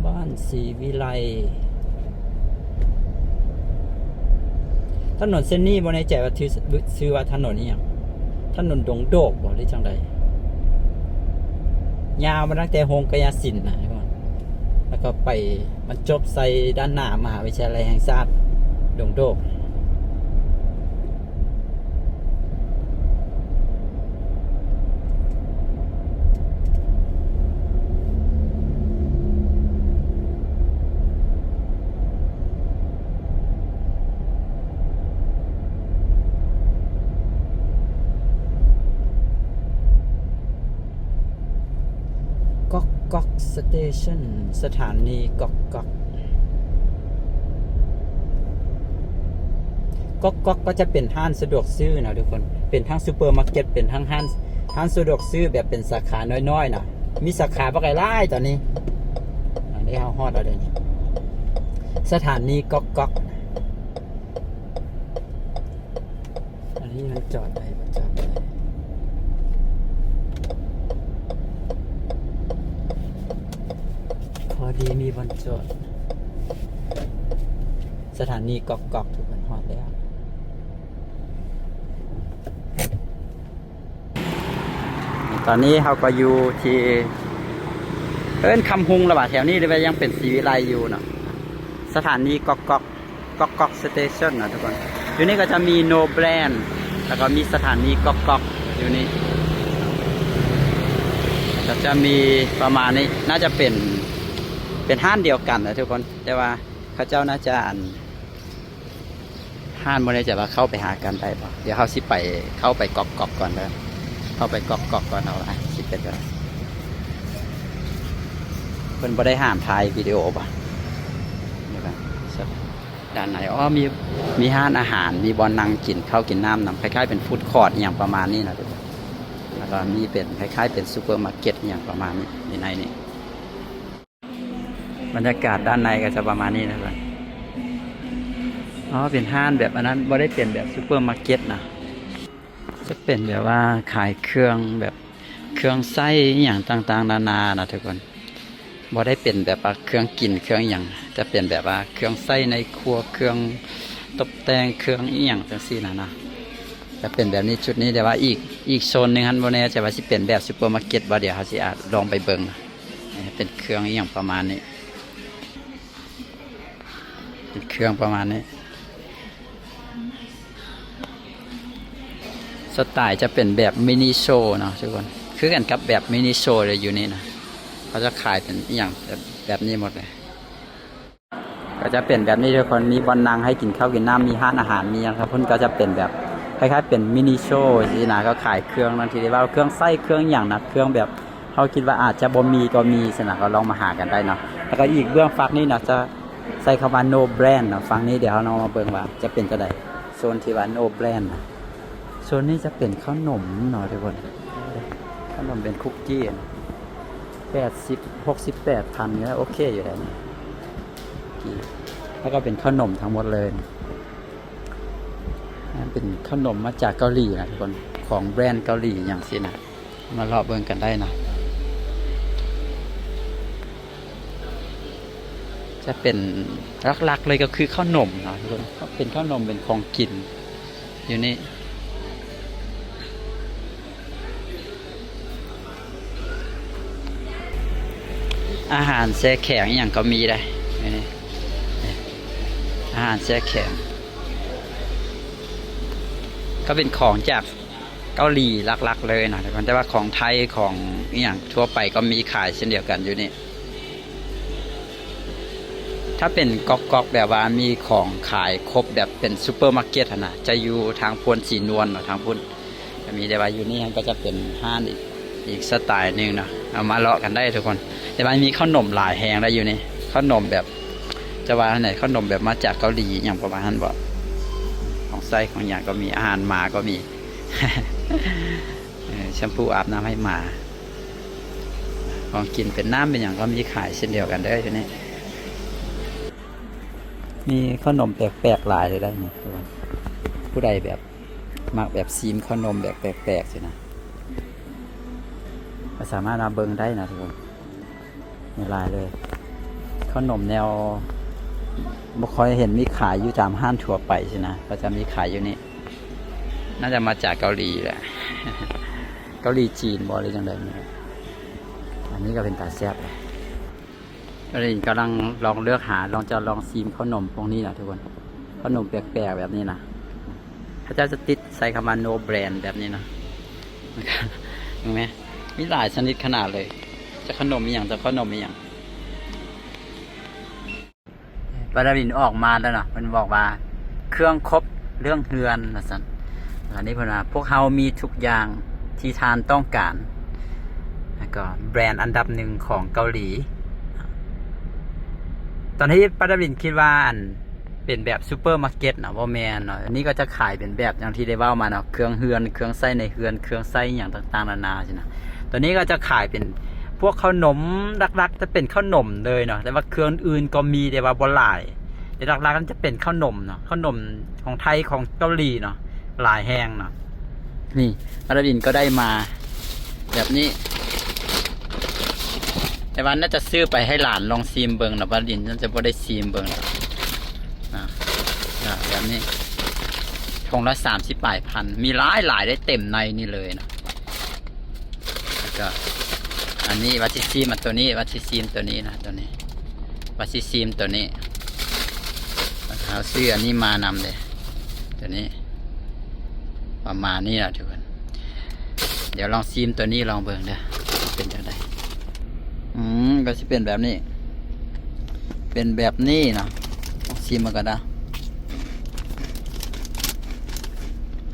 ບ້ານສີວິໄລ ຖະໜົນເສັ້ນນີ້ບໍ່ແນ່ໃຈວ່າຊື່ ຊື່ວ່າຖະໜົນອີ່ຫຍັງ ຖະໜົນດົງໂດກບໍ່ ຫຼືຈັ່ງໃດ ຍາວມາຕັ້ງແຕ່ໂຮງກະຍາສິນນະ ແລ້ວກໍໄປ ມັນຈົບໃສ່ດ້ານໜ້າມະຫາວິທະຍາໄລແຫ່ງຊາດດົງໂດກ. ກອກກອກສະເຕເຊິນ ສະຖານີກອກກອກ ກອກກອກກໍຈະເປັນຮ້ານສະດວກຊື້ນະທຸກຄົນ ເປັນທັງຊຸບເປີມາເກັດ ເປັນທັງຮ້ານ ຮ້ານສະດວກຊື້ແບບເປັນສາຂານ້ອຍໆນະ ມີສາຂາບັກຫຼາຍໆຕອນນີ້. ອັນນີ້ເຮົາຮອດແລ້ວເດ້ນີ້ ສະຖານີກອກກອກ. ອັນນີ້ມັນຈອດໄດ້ບໍ່? ຈອດໄດ້ ພໍດີມີບ່ອນຈອດ. ສະຖານີກອກກອກ ທຸກຄົນ ຮອດແລ້ວ. ຕອນນີ້ເຮົາກໍຢູ່ທີ່ ເອີ້ນຄຳຮຸງລະຫວາ ແຖວນີ້ ຫຼືວ່າຍັງເປັນສີວິໄລຢູ່ເນາະ. ສະຖານີກອກກອກ ກອກກອກສະເຕເຊິນນະທຸກຄົນ. ຢູ່ນີ້ກໍຈະມີໂນແບຣນ ແລ້ວກໍມີສະຖານີກອກກອກຢູ່ນີ້ ກໍຈະມີປະມານນີ້ ໜ້າຈະເປັນ ເປັນຮ້ານດຽວກັນນະທຸກຄົນ ແຕ່ວ່າເຂົາເຈົ້າໜ້າຈະ ອັນ ຮ້ານບໍ່ແນ່ໃຈວ່າເຂົ້າໄປຫາກັນໄດ້ບໍ່. ດຽວເຮົາຊິໄປ ເຂົ້າໄປກອກກອກກ່ອນເດີ ເຂົ້າໄປກອກກອກກ່ອນ ເອົາວ່າຊິເປັນຈັ່ງໃດ. ເພິ່ນບໍ່ໄດ້ຫ້າມຖ່າຍວິດີໂອບໍ່? ເດີກ່ອນ ດ້ານໃນ ອໍ ມີ ມີຮ້ານອາຫານ ມີບ່ອນນັ່ງກິນເຂົ້າກິນນ້ຳນຳ ຄ້າຍໆເປັນຟູດຄອດອີ່ຫຍັງປະມານນີ້ນະ ແລ້ວກໍມີເປັນຄ້າຍໆເປັນຊຸບເປີມາເກັດອີ່ຫຍັງປະມານນີ້ ຢູ່ໃນນີ້. ບັນຍາກາດດ້ານໃນກໍຈະປະມານນີ້ນະ. ອໍ ເປັນຮ້ານແບບອັນນັ້ນ ບໍ່ໄດ້ເປັນແບບຊຸບເປີມາເກັດນະ ຈະເປັນແບບວ່າຂາຍເຄື່ອງແບບ ເຄື່ອງໃຊ້ອີ່ຫຍັງຕ່າງໆນານານະທຸກຄົນ. ບໍ່ໄດ້ເປັນແບບວ່າເຄື່ອງກິນເຄື່ອງຫຍັງ ຈະເປັນແບບວ່າເຄື່ອງໃຊ້ໃນຄົວ ເຄື່ອງຕົບແຕ່ງ ເຄື່ອງອີ່ຫຍັງຈັ່ງຊີ້ນະນະ. ຈະເປັນແບບນີ້ ຊຸດນີ້. ແຕ່ວ່າອີກ ອີກໂຊນໜຶ່ງຫັ້ນ ບໍ່ແນ່ໃຈວ່າຊິເປັນແບບຊຸບເປີມາເກັດບໍ່. ດຽວເຮົາຊິ ອາ ລອງໄປເບິ່ງ. ເປັນເຄື່ອງອີ່ຫຍັງປະມານນີ້. ເປັນເຄື່ອງປະມານນີ້. ສະໄຕຈະເປັນແບບມິນິໂຊເນາະທຸກຄົນ, ຄືກັນກັບແບບມິນິໂຊເລີຍ. ຢູ່ນີ້ນະ ເຂົາຈະຂາຍເປັນອີ່ຫຍັງແບບ ແບບນີ້ໝົດເລີຍ. ກໍຈະເປັນແບບນີ້ທຸກຄົນ, ມີບ່ອນນັ່ງໃຫ້ກິນເຂົ້າກິນນ້ຳ, ມີຮ້ານອາຫານ, ມີຫຍັງ. ທາງພຸ້ນກໍຈະເປັນແບບຄ້າຍໆເປັນມິນິໂຊຊີ້ນະ, ກໍຂາຍເຄື່ອງນັ້ນທີ່ໄດ້ເວົ້າ, ເຄື່ອງໃຊ້ ເຄື່ອງຫຍັງນະ, ເຄື່ອງແບບ ເຮົາຄິດວ່າອາດຈະບໍ່ມີກໍມີຊັ້ນນະ, ກໍລອງມາຫາກັນໄດ້ເນາະ. ແລ້ວກໍອີກເບື້ອງຟາກນີ້ເນາະ ຈະໃສ່ຄຳວ່າ no brand ເນາະ. ຝັ່ງນີ້ດຽວເຮົາລອງມາເບິ່ງວ່າຈະເປັນຈັ່ງໃດ, ໂຊນທີ່ວ່າ no brand ນະ. ໂຊນນີ້ຈະເປັນເຂົ້າໜົມເນາະທຸກຄົນ, ເຂົ້າໜົມເປັນຄຸກກີ້ ແປດສິບ ຫົກສິບແປດພັນ ກໍໂອເຄຢູ່ແລ້ວນີ້. ແລ້ວກໍເປັນເຂົ້າໜົມທັງໝົດເລີຍ, ເປັນເຂົ້າໜົມມາຈາກເກົາຫຼີນະທຸກຄົນ, ຂອງແບຣນເກົາຫຼີຫຍັງຊີ້ນະ. ມາເລາະເບິ່ງກັນໄດ້ນະ. ຈະເປັນ ຫຼັກໆເລີຍກໍຄືເຂົ້າໜົມເນາະທຸກຄົນ, ເປັນເຂົ້າໜົມ ເປັນຂອງກິນຢູ່ນີ້. ອາຫານແຊ່ແຂງອີ່ຫຍັງກໍມີໄດ໋ ນີ້ ອາຫານແຊ່ແຂງ ກໍເປັນຂອງຈາກ ເກົາຫຼີຫຼັກໆເລີຍນະ, ແຕ່ວ່າຂອງໄທ ຂອງອີ່ຫຍັງທົ່ວໄປກໍມີຂາຍເຊັ່ນດຽວກັນຢູ່ນີ້. ຖ້າເປັນກັອກໆ ແບບວ່າມີຂອງຂາຍຄົບ ແບບເປັນຊຸບເປີມາເກັດຫັ້ນນະ ຈະຢູ່ທາງໂພນສີນວນເນາະ, ທາງພຸ້ນຈະມີ. ແຕ່ວ່າຢູ່ນີ້ມັນກໍຈະເປັນຮ້ານອີກ ອີກສະໄຕໜຶ່ງເນາະ. ເອົາມາເລາະກັນໄດ້ທຸກຄົນ, ແຕ່ວ່າມີເຂົ້າໜົມຫຼາຍແຮງໄດ໋ຢູ່ນີ້. ເຂົ້າໜົມແບບ ຈະວ່າແນວໃດ ເຂົ້າໜົມແບບມາຈາກເກົາຫຼີ ອີ່ຫຍັງປະມານນັ້ນບໍ, ຂອງໃຊ້ຂອງຫຍັງກໍມີ, ອາຫານໝາກໍມີ. ເອີ ແຊມພູອາບນ້ຳໃຫ້ໝາ, ຂອງກິນເປັນນ້ຳເປັນຫຍັງກໍມີຂາຍເຊັ່ນດຽວກັນເດີ. ທີນີ້ມີເຂົ້າໜົມແປກໆຫຼາຍເລີຍໄດ໋ນີ້. ຜູ້ໃດແບບມັກແບບຊີມເຂົ້າໜົມແບບແປກໆຊີ້ນະ ກໍສາມາດມາເບິ່ງໄດ້ນະທຸກຄົນ. ມີຫຼາຍເລີຍ, ເຂົ້າໜົມແນວບໍ່ຄ່ອຍເຫັນມີຂາຍຢູ່ຕາມຮ້ານທົ່ວໄປຊີ້ນະ, ກໍຈະມີຂາຍຢູ່ນີ້. ໜ້າຈະມາຈາກເກົາຫຼີແຫຼະ, ເກົາຫຼີຈີນບໍ ຫຼືຈັ່ງໃດນີ້. ອັນນີ້ກໍເປັນຕາແຊບເດ. ຕອນນີ້ກຳລັງລອງເລືອກຫາ ລອງ ຈະລອງຊີມເຂົ້າໜົມພວກນີ້ນະທຸກຄົນ, ເຂົ້າໜົມແປກໆແບບນີ້ນະ. ເຂົາເຈົ້າຈະຕິດໃສ່ຄຳວ່າ no brand ແບບນີ້ນະ. ເຫັນໄໝ? ມີຫຼາຍຊະນິດຂະໜາດເລີຍ. ຈະເຂົ້າໜົມອີ່ຫຍັງ ຈະເຂົ້າໜົມອີ່ຫຍັງ. ປາດາວິນອອກມາແລ້ວເນາະ, ເພິ່ນບອກວ່າເຄື່ອງຄົບເລື່ອງເຮືອນວ່າຊັ້ນ. ອັນນີ້ເພິ່ນວ່າ ພວກເຮົາມີທຸກຢ່າງທີ່ທ່ານຕ້ອງການ, ແລ້ວກໍແບຣນອັນດັບໜຶ່ງຂອງເກົາຫຼີ. ຕອນທີ່ປາດາວິນຄິດວ່າ ອັນ ເປັນແບບຊຸບເປີມາເກັດເນາະ, ບໍ່ແມ່ນເນາະ. ອັນນີ້ກໍຈະຂາຍເປັນແບບຢ່າງທີ່ໄດ້ເວົ້າມາເນາະ, ເຄື່ອງເຮືອນ ເຄື່ອງໃຊ້ໃນເຮືອນ ເຄື່ອງໃຊ້ຫຍັງຕ່າງໆນານາຊີ້ນະ. ຕົວນີ້ກໍຈະຂາຍເປັນພວກເຂົ້າໜົມ, ຫຼັກໆຈະເປັນເຂົ້າໜົມເລີຍເນາະ, ແຕ່ວ່າເຄື່ອງອື່ນກໍມີ ແຕ່ວ່າບໍ່ຫຼາຍ. ແຕ່ຫຼັກໆມັນຈະເປັນເຂົ້າໜົມເນາະ, ເຂົ້າໜົມຂອງໄທ ຂອງເກົາຫຼີເນາະ, ຫຼາຍແຮງເນາະ. ນີ້ ປາດາວິນກໍໄດ້ມາແບບນີ້, ແຕ່ວ່າໜ້າຈະຊື້ໄປໃຫ້ຫຼານລອງຊີມເບິ່ງເນາະ, ປາດາວິນໜ້າຈະບໍ່ໄດ້ຊີມເບິ່ງເນາະ. ອາ ແບບນີ້ ຖົງລະສາມສິບປາຍພັນ, ມີຫຼາຍໆ ໄດ້ເຕັມໃນນີ້ເລີຍເນາະ. ແລ້ວກໍອັນນີ້ວ່າຊິຊີມ ອັນຕົວນີ້ ວ່າຊິຊີມຕົວນີ້ນະ, ຕົວນີ້ ວ່າຊິຊີມຕົວນີ້. ເຮົາຊື້ອັນນີ້ມານຳເດ້ ຕົວນີ້ ປະມານນີ້ລະທຸກຄົນ. ດຽວລອງຊີມຕົວນີ້ລອງເບິ່ງເດີ ເປັນຈັ່ງໃດ. ອືມ ກໍຊິເປັນແບບນີ້ ເປັນແບບນີ້ນະ. ລອງຊີມເບິ່ງກ່ອນນະ.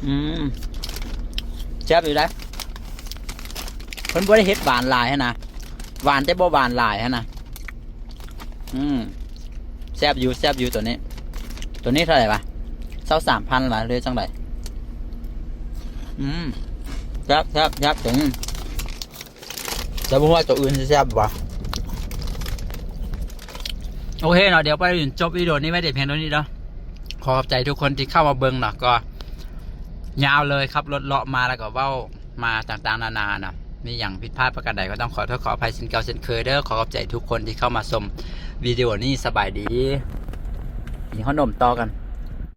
ອືມ ແຊບຢູ່ເດ້. ເພິ່ນບໍ່ໄດ້ເຮັດຫວານຫຼາຍຫັ້ນນະ, ຫວານແຕ່ບໍ່ຫວານຫຼາຍຫັ້ນນະ. ອືມ ແຊບຢູ່ ແຊບຢູ່ຕົວນີ້. ຕົວນີ້ເທົ່າໃດຫວາ? ຊາວສາມພັນຫວາ ຫຼືຈັ່ງໃດ? ອືມ ແຊບ ແຊບ ແຊບຕົວນີ້. ແຕ່ບໍ່ຮູ້ວ່າຕົວອື່ນຊິແຊບບໍ່. ໂອເຄເນາະ, ດຽວໄປຈົບວິດີໂອນີ້ໄວ້ແຕ່ພຽງເທົ່ານີ້ເນາະ. ຂໍຂອບໃຈທຸກຄົນທີ່ເຂົ້າມາເບິ່ງເນາະ, ກໍຍາວເລີຍ, ຂັບລົດເລາະມາແລ້ວກໍເວົ້າ ມາຕ່າງໆນານານະ. ມີຫຍັງຜິດພາດປະການໃດກໍຕ້ອງຂໍໂທດຂໍອະໄພເຊັ່ນເກົ່າເຊັ່ນເຄີຍເດີ. ຂໍຂອບໃຈທຸກຄົນທີ່ເຂົ້າມາຊົມວິດີໂອນີ້. ສະບາຍດີ. ກິນເຂົ້າໜົມຕໍ່ກັນ.